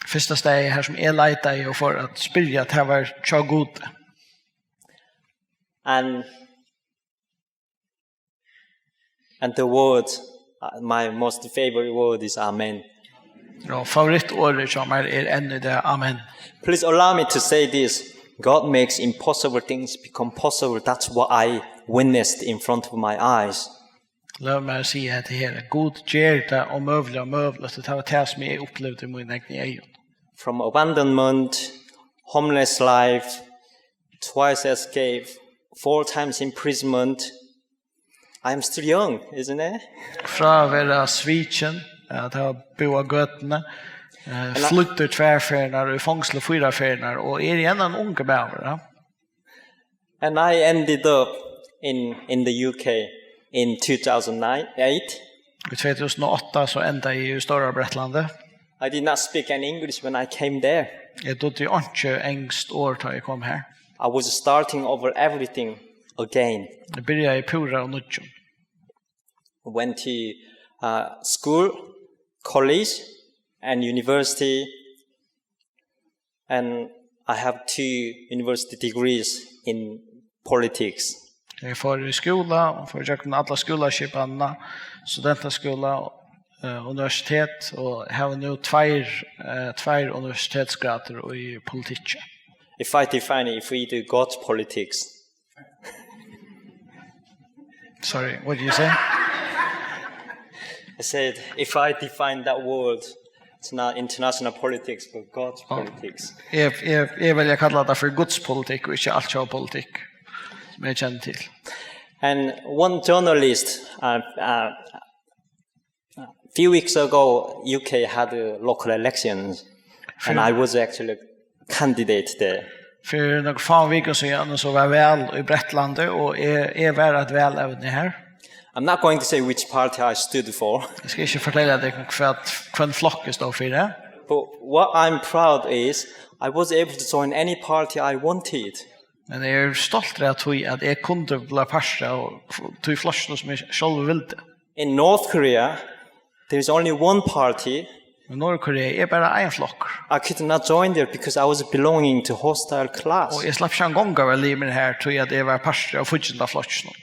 Fyrsta staðið har sum eg leitaði og fór at spyrja, tað var hjá Gudi. And and the word, uh, my most favorite word is amen. Og favorittorðið hjá mær er enn í dag, amen. Please allow me to say this. God makes impossible things become possible. That's what I witnessed in front of my eyes. Lov meg at siga hetta her. Gud ger tað ómøguliga møguligt, og tað var tað, sum eg upplivdi í mínum egnu eygum. From abandonment, homeless life, twice escape, four times imprisonment. I'm still young, isn't it? Frá at vera svikin, at hava búð á gøtuni, eh, flýddur tvær ferðir og í fongsli fýra ferðir, og eri enn ein ungur maður, ja. And I ended up in, in the U K in two thousand eight. Í tvey túsund og átta so endaði eg í Stóra Bretlandi. I did not speak any English when I came there. Eg dugdi einki enskt orð, tá eg kom her. I was starting over everything again. Eg byrjaði púra av nýggjum. Went to, uh, school, college, and university, and I have two university degrees in politics. Eg fór í skúla, og fór gjøgnum alla skúlaskipanina, studentaskúla, eh, universitet, og havi nú tveir, eh, tveir universitetsgradir í politikki. If I define it, if we do God's politics. Sorry, what did you say? I said, if I define that word, it's not international politics, but God's politics. Eg, eg, eg velji at kalla tað fyri Guds politikk og ikki altjóða politikk, sum eg kenni til. And one journalist, uh, uh, a few weeks ago, U K had a local elections, and I was actually a candidate there. Fyri nøkur fáum vikum síðan, so var val í Bretlandi, og eg, eg var eitt valevni her. I'm not going to say which party I stood for. Eg skal ikki fortelja tykkum hvat, hvønn flokk eg stóð fyri. But what I'm proud is, I was able to join any party I wanted. Men eg eri stoltur av tí, at eg kundi blíva partur av tí flokkinum, sum eg sjálvur vildi. In North Korea, there is only one party. Í Norðurkorea er bara ein flokkur. I could not join there because I was belonging to hostile class. Og eg slapp ikki eingong at vera limur her, tí at eg var partur av fíggindaflokkinum.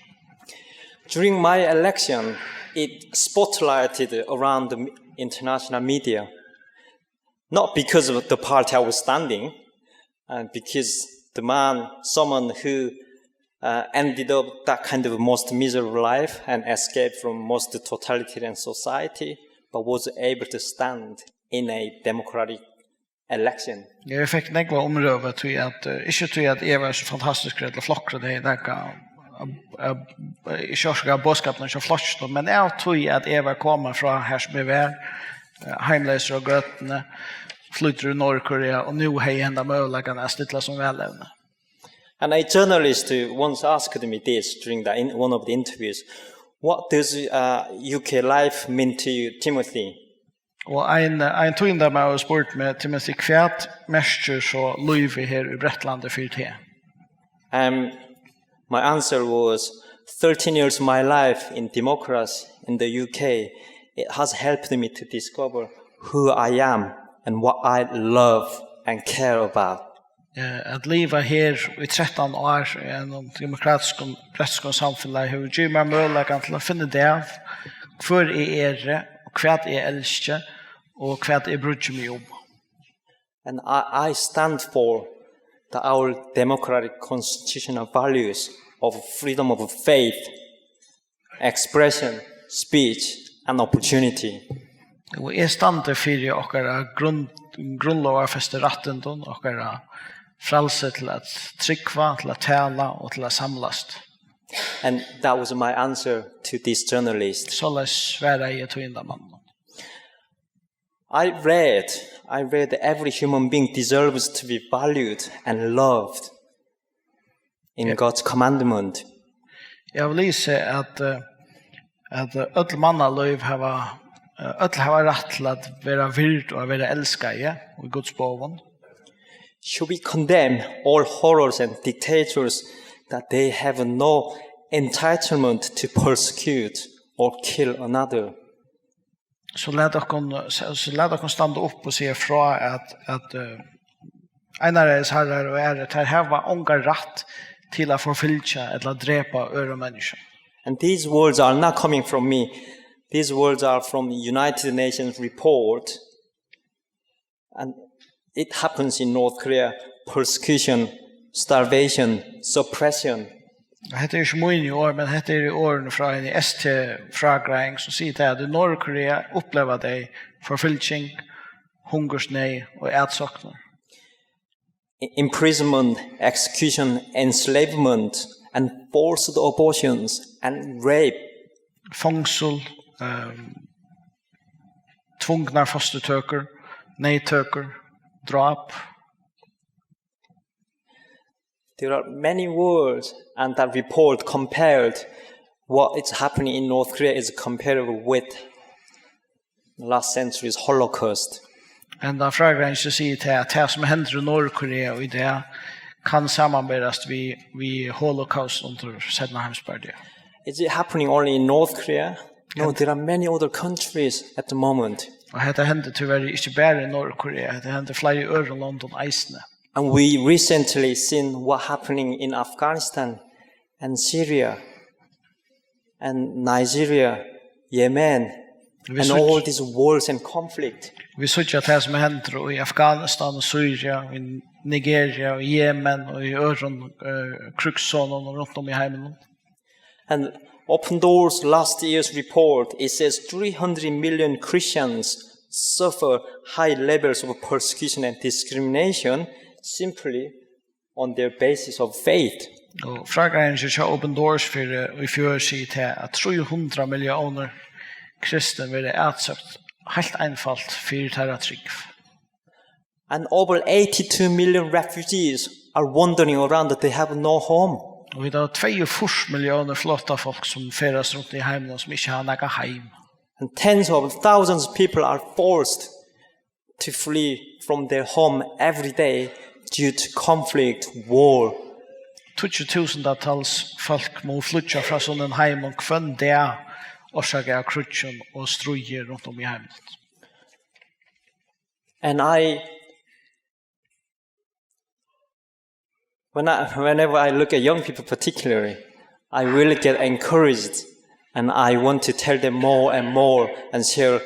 During my election, it spotlighted around the international media. Not because of the party I was standing, and because the man, someone who, uh, ended up that kind of most miserable life and escaped from most totalitarian society, but was able to stand in a democratic election. Eg fekk nógva umrøðu tí at, eh, ikki tí at eg var so fantastiskur ella flokkurin hevði nakað, eh, eh, ikki orsakað boðskapin hjá flokkinum, men av tí at eg var komin frá har sum eg var, eh, heimleysur á gøtuni, flýddur í Norðurkorea, og nú hevði eg henda møguleikan at stilla sum valevni. And a journalist, uh, once asked me this during the in-, one of the interviews, "What does, uh, U K life mean to you, Timothy?" Og ein, ein tíðindamaður spurdi meg, Timothy, hvat merkir so lívið her í Bretlandi fyri teg? Um, my answer was, thirteen years of my life in democracy in the U K, it has helped me to discover who I am and what I love and care about. Eh, at liva her í trettan ár í einum demokratiskum, bretskum samfelagi hevur givið mær møguleikan til at finna út av, hvør eg eri, og hvat eg elski, og hvat eg brýddi meg um. And I, I stand for the, our democratic constitutional values of freedom of faith, expression, speech, and opportunity. Og eg standi fyri okkara grund-, grundlógarfestu rættindum, okkara frælsi til at trúgva, til at tala og til at samlast. And that was my answer to this journalist. Soleiðis svaraði eg tíðindamanninum. I read, I read that every human being deserves to be valued and loved in God's commandment. Eg havi lisið at, eh, at, eh, øll mannalív hava, eh, øll hava rætt til at vera vird og at vera elskaði í Guds boðum. Should we condemn all horrors and dictators that they have no entitlement to persecute or kill another? So lat okkum, so, so lat okkum standa upp og siga frá at, at, eh, einaræðisharrar og aðrir, teir hava ongan rætt til at forfylgja ella drepa ørur menniskju. And these words are not coming from me. These words are from United Nations report. And it happens in North Korea: persecution, starvation, suppression. Hetta er ikki míni orð, men hetta er orðini frá eini S T-frágreiðing, sum sigur tað, at í Norðurkorea uppliva tey forfylging, hungursneyð og atsóknir. I- imprisonment, execution, enslavement, and forced abortions and rape. Fongsul, um, tvungnar fosturtøkur, neyðtøkur, dráp. There are many words, and that report compared what is happening in North Korea is comparable with last century's Holocaust. Henda frágreiðingin sigur tað, at tað, sum hendir í Norðurkorea í dag, kann samanberast við, við Holocaust undir seinna heimsbardaga. Is it happening only in North Korea? No, there are many other countries at the moment. Og hetta hendir tíverri ikki bara í Norðurkorea, hetta hendir í fleiri øðrum londum eisini. And we recently seen what happening in Afghanistan and Syria and Nigeria, Yemen, and all these wars and conflict. Vit síggja tað, sum hendir í Afghanistan og Syria, í Nigeria og Yemen og í øðrum, eh, krígssonum og runt um í heiminum. And Open Doors last year's report, it says three hundred million Christians suffer high levels of persecution and discrimination simply on their basis of faith. Og frágreiðingin hjá Open Doors fyri, eh, í fjør sigur tað, at trý hundrað milliónir kristin verða atsøkt heilt einfalt fyri teirra trúgv. And over eighty-two million refugees are wandering around that they have no home. Og vit hava tveyogfýrs milliónir flóttafólk, sum ferðast runt í heiminum, sum ikki hava nakað heim. And tens of thousands of people are forced to flee from their home every day due to conflict, war. Tíggju túsundatals fólk mugu flýggja frá sínum heimum hvønn dag, orsakað av kríggjum og stríði runt um í heiminum. And I, when I, whenever I look at young people particularly, I really get encouraged, and I want to tell them more and more and share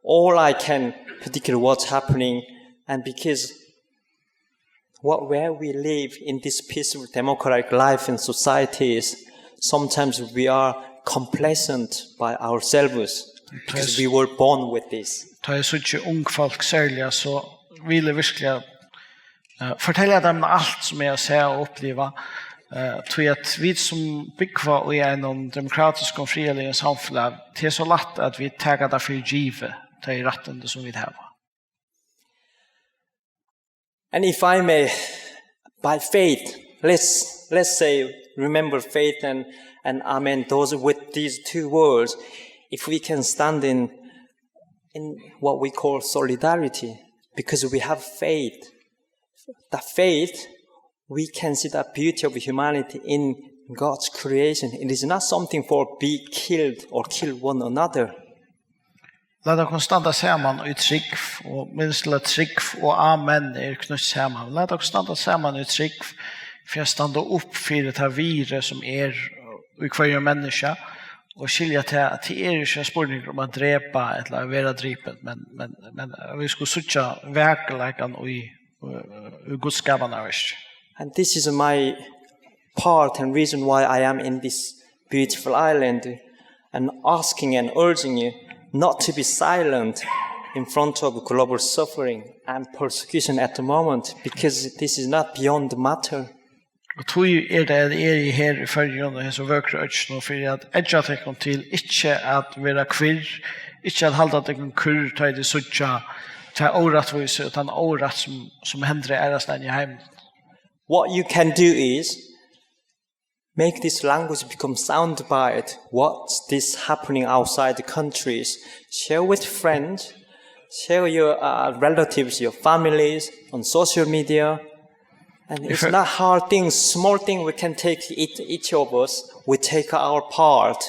all I can, particularly what's happening, and because what, where we live in this peaceful democratic life in societies, sometimes we are complacent by ourselves because we were born with this. Tá eg síggi ung fólk serliga, so vil eg virkliga, eh, fortelja teimum alt sum eg havi sæð og upplivað, eh, tí at vit sum búgva í einum demokratiskum, friðarligum samfelag, tað er so lætt at vit taka tað fyri givið, tey rættindi sum vit hava. And if I may, by faith, let's, let's say, remember faith and, and amen, those with these two words, if we can stand in, in what we call solidarity, because we have faith. That faith, we can see the beauty of humanity in God's creation. It is not something for be killed or kill one another. Lat okkum standa saman í trúgv, og minnist til at trúgv og amen er knýtt saman. Lat okkum standa saman í trúgv fyri at standa upp fyri tað virðið sum er í hvørjum menniskja, og skilja tað, at tað er ikki ein spurningur um at drepa ella at vera dripin, men, men, men at vit skulu síggja vakurleikan í, í Guds skapanarverki. And this is my part and reason why I am in this beautiful island and asking and urging you not to be silent in front of global suffering and persecution at the moment, because this is not beyond the matter. Og tí er tað, at eg eri her í Føroyum og hesum vøkru økinum, fyri at eggja tykkum til ikki at vera kvirr, ikki at halda tykkum kurr, tá ið tit síggja ta órættvísu og tann órætt, sum, sum hendir aðrastaðni í heiminum. What you can do is make this language become soundbite. What's this happening outside the countries? Share with friends, share your, uh, relatives, your families on social media. And it's not hard things, small thing we can take, each, each of us, we take our part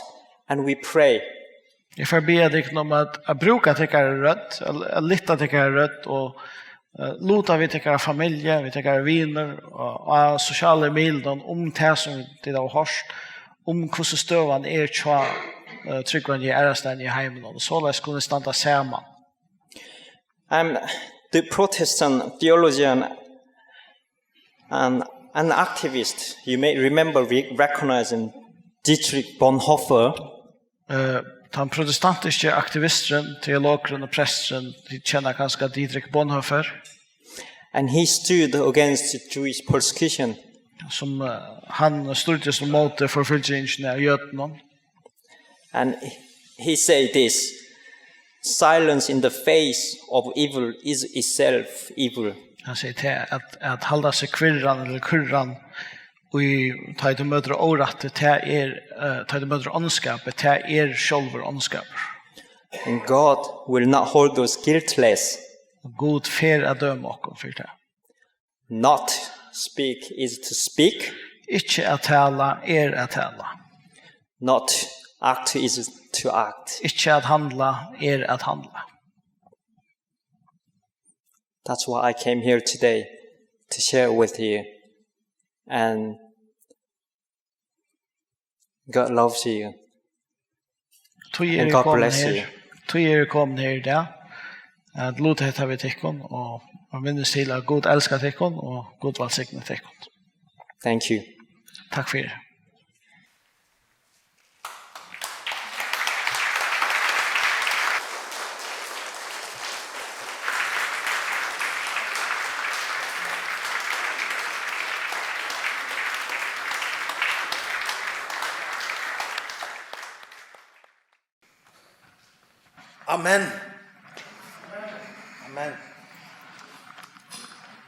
and we pray. Eg fari biðja tykkum um at, at brúka tykkara rødd, at, at lyfta tykkara rødd og, eh, luta við tykkara familju, við tykkara vinir og á sosialu miðlunum um tað sum tit hava hoyrt, um hvussu støðan er hjá, eh, trúgvandi aðrastaðni í heiminum. Og soleiðis kunnu vit standa saman. Um, the Protestant theologian and an activist, you may remember re- recognizing Dietrich Bonhoeffer. Eh, tann protestantiski aktivisturin, teologurin og presturin, tit kenna kanska Dietrich Bonhoeffer, And he stood against Jewish persecution. Sum eh, hann stríddist móti forfylgingini av jødunum. And he said this: "Silence in the face of evil is itself evil." Hann sigur tað, at, at halda seg kvirran ella kurran í, tá ið tú møtir órætti, tað er, eh, tá ið tú møtir óndskapi, tað er sjálvur óndskapur. And God will not hold us guiltless. Og Gud fer at døma okkum fyri tað. Not speak is to speak. Ikki at tala er at tala. Not act is to act. Ikki at handla er at handla. That's why I came here today to share with you. And God loves you. Tí eri And eg God komin bless her. You. Tí eri eg komin her í dag. At luta hetta við tykkum og, og minnast til at Gud elskar tykkum og Gud vælsigni tykkum. Thank you. Takk fyri. Amen. Amen.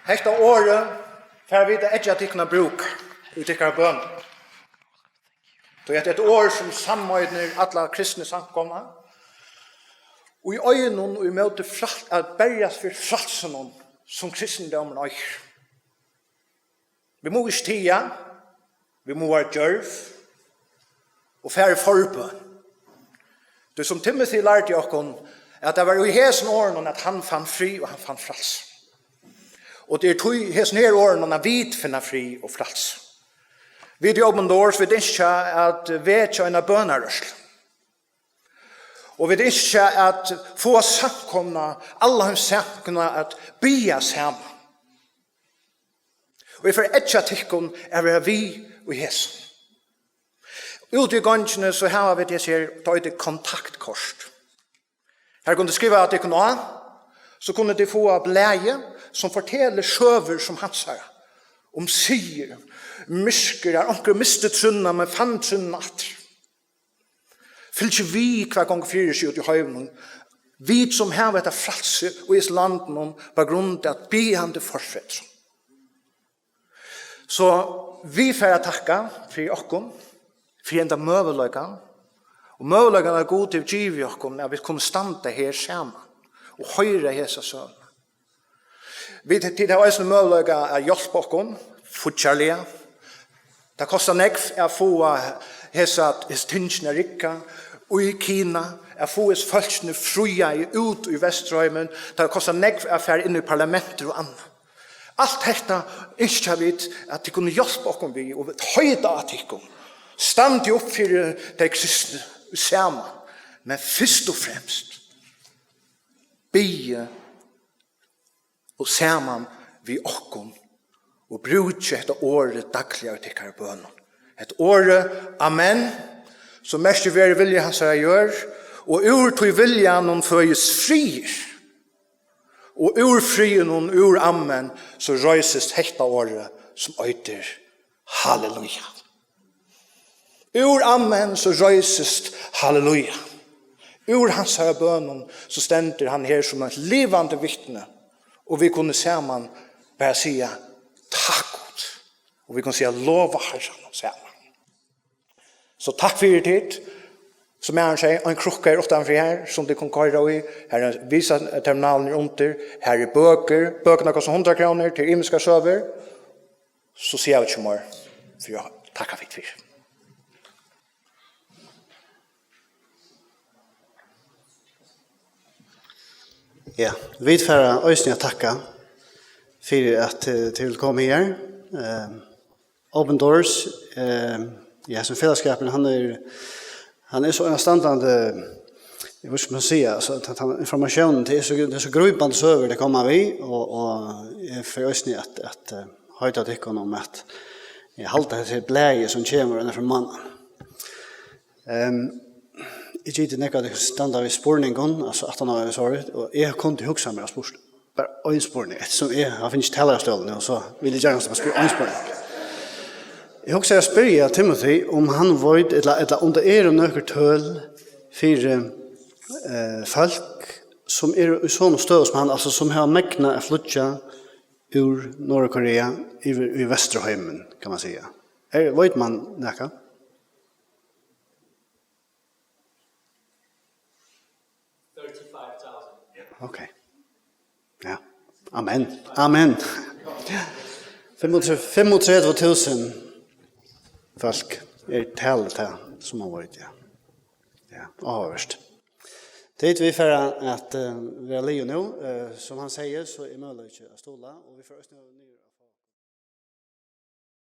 Hetta orðið fara vit at eggja tykkum at brúka í tykkara bøn. Tí at eitt orð sum sameinar alla kristnu samkomuna, í einum og ímóti frel-, at berjast fyri frælsinum sum kristindómurin eigur. Vit mugu ikki tiga, vit mugu vera djørv og fara í forbøn. Tí sum Timothy lærdi okkum, at tað var í hesum orðunum, at hann fann frið og hann fann frælsi. Og tað er tí hesum her orðunum, at vit finna frið og frælsi. Vit í Open Doors, vit ynskja at vekja eina bønarørslu. Og vit ynskja at fáa samkomuna, alla hins samkomuna, at biðja saman. Og eg fari at eggja tykkum at vera við í hesum. Úti í gongini, so hava vit hesi her, tað eitur kontaktkort. Her kunnu tit skriva tykkum á, so kunnu tit fáa blaðið, sum fortelur søgur sum hansara, um sigur, myrkur, har onkur misti trúnna, men fann trúnna aftur. Fylgið við, hvat gongur fyri seg úti í heiminum. Vit sum hava hetta frælsi í hesum landinum, á grund av biðjandi forfedrum. So vit fara at takka fyri okkum, fyri henda møguleikan, og møguleikan, at Gud hevur givið okkum, at vit kunnu standa her saman og hoyra hesa søguna. Vit, tit hava eisini møguleika at hjálpa okkum, fíggjarliga. Tað kostar nógv at fáa hesa, hesi tingini at rigga í Kina, at fáa hesi fólkini fríaði út í Vesturheimin. Tað kostar nógv at fara inn í parlamentið og annað. Alt hetta ynskja vit, at tit kunnu hjálpa okkum við, og vit heita á tykkum. Standið upp fyri tey kristnu saman, men fyrst og fremst biðið og saman við okkum og brúkið hetta orðið dagliga í tykkara bønum. Hetta orðið, amen, sum merkir: "Verði vilji hansara gjørd", og úr tí viljanum føðist friður. Og úr friðinum, úr amen, so reisist hetta orðið, sum eitur halleluja. Úr amen, so reisist halleluja. Úr hansara bønum, so stendur hann her sum eitt livandi vitni, og vit kunnu saman bara siga: "Takk, Gud." Og vit kunnu siga: "Lova Harran", saman. So takk fyri tit. Sum Marin segði, ein krukka er uttanfyri her, sum tit kunnu koyra í. Her er visa-, terminalin er undir. Her er bøkur. Bøkurnar kosta hundrað krónur til ymiskar søgur. So siga vit ikki meir, fyri at takka fyri. Ja, vit fara eisini at takka fyri at, eh, tit vildu koma her. Eh, Open Doors, eh, ja, sum felagsskapur, hann er, hann er so einastandandi Eg veit ikki, um eg skal siga, altso, at, at hann, informatiónin, tað er so, tað er so grípandi søgur, tey koma við, og, og eg fari eisini at, at, eh, heita tykkum um, at eg haldi, at hetta er blaðið, sum kemur, enn fyri mánaðin. Ehm, eg giti nakað, at eg standa við spurningum, altso, aftan á, sorry, og eg kundi hugsað mær at spurt bara ein spurning, eftirsum eg havi fingið talarastólin, og so vil eg gjarna spyrja ein spurning. Eg hugsaði at spyrja Timothy, um hann veit, ella, ella um tað eru nøkur tøl fyri, eh, fólk, sum eru í somu støðu sum hann, altso, sum hava megnað at flýggja úr Norðurkorea yvir í Vesturheimin, kann man siga. Er, veit man nakað? Ok. Ja. Amen. Amen. Fimmogtretivu, fimmogtretivu túsund fólk er talið tað, sum man veit, ja. Ja, áhugavert. Tað er, vit fara at, eh, vera liðug nú. Eh, sum hann sigur, so er møguleiki at stuðla, og vit fara eisini niður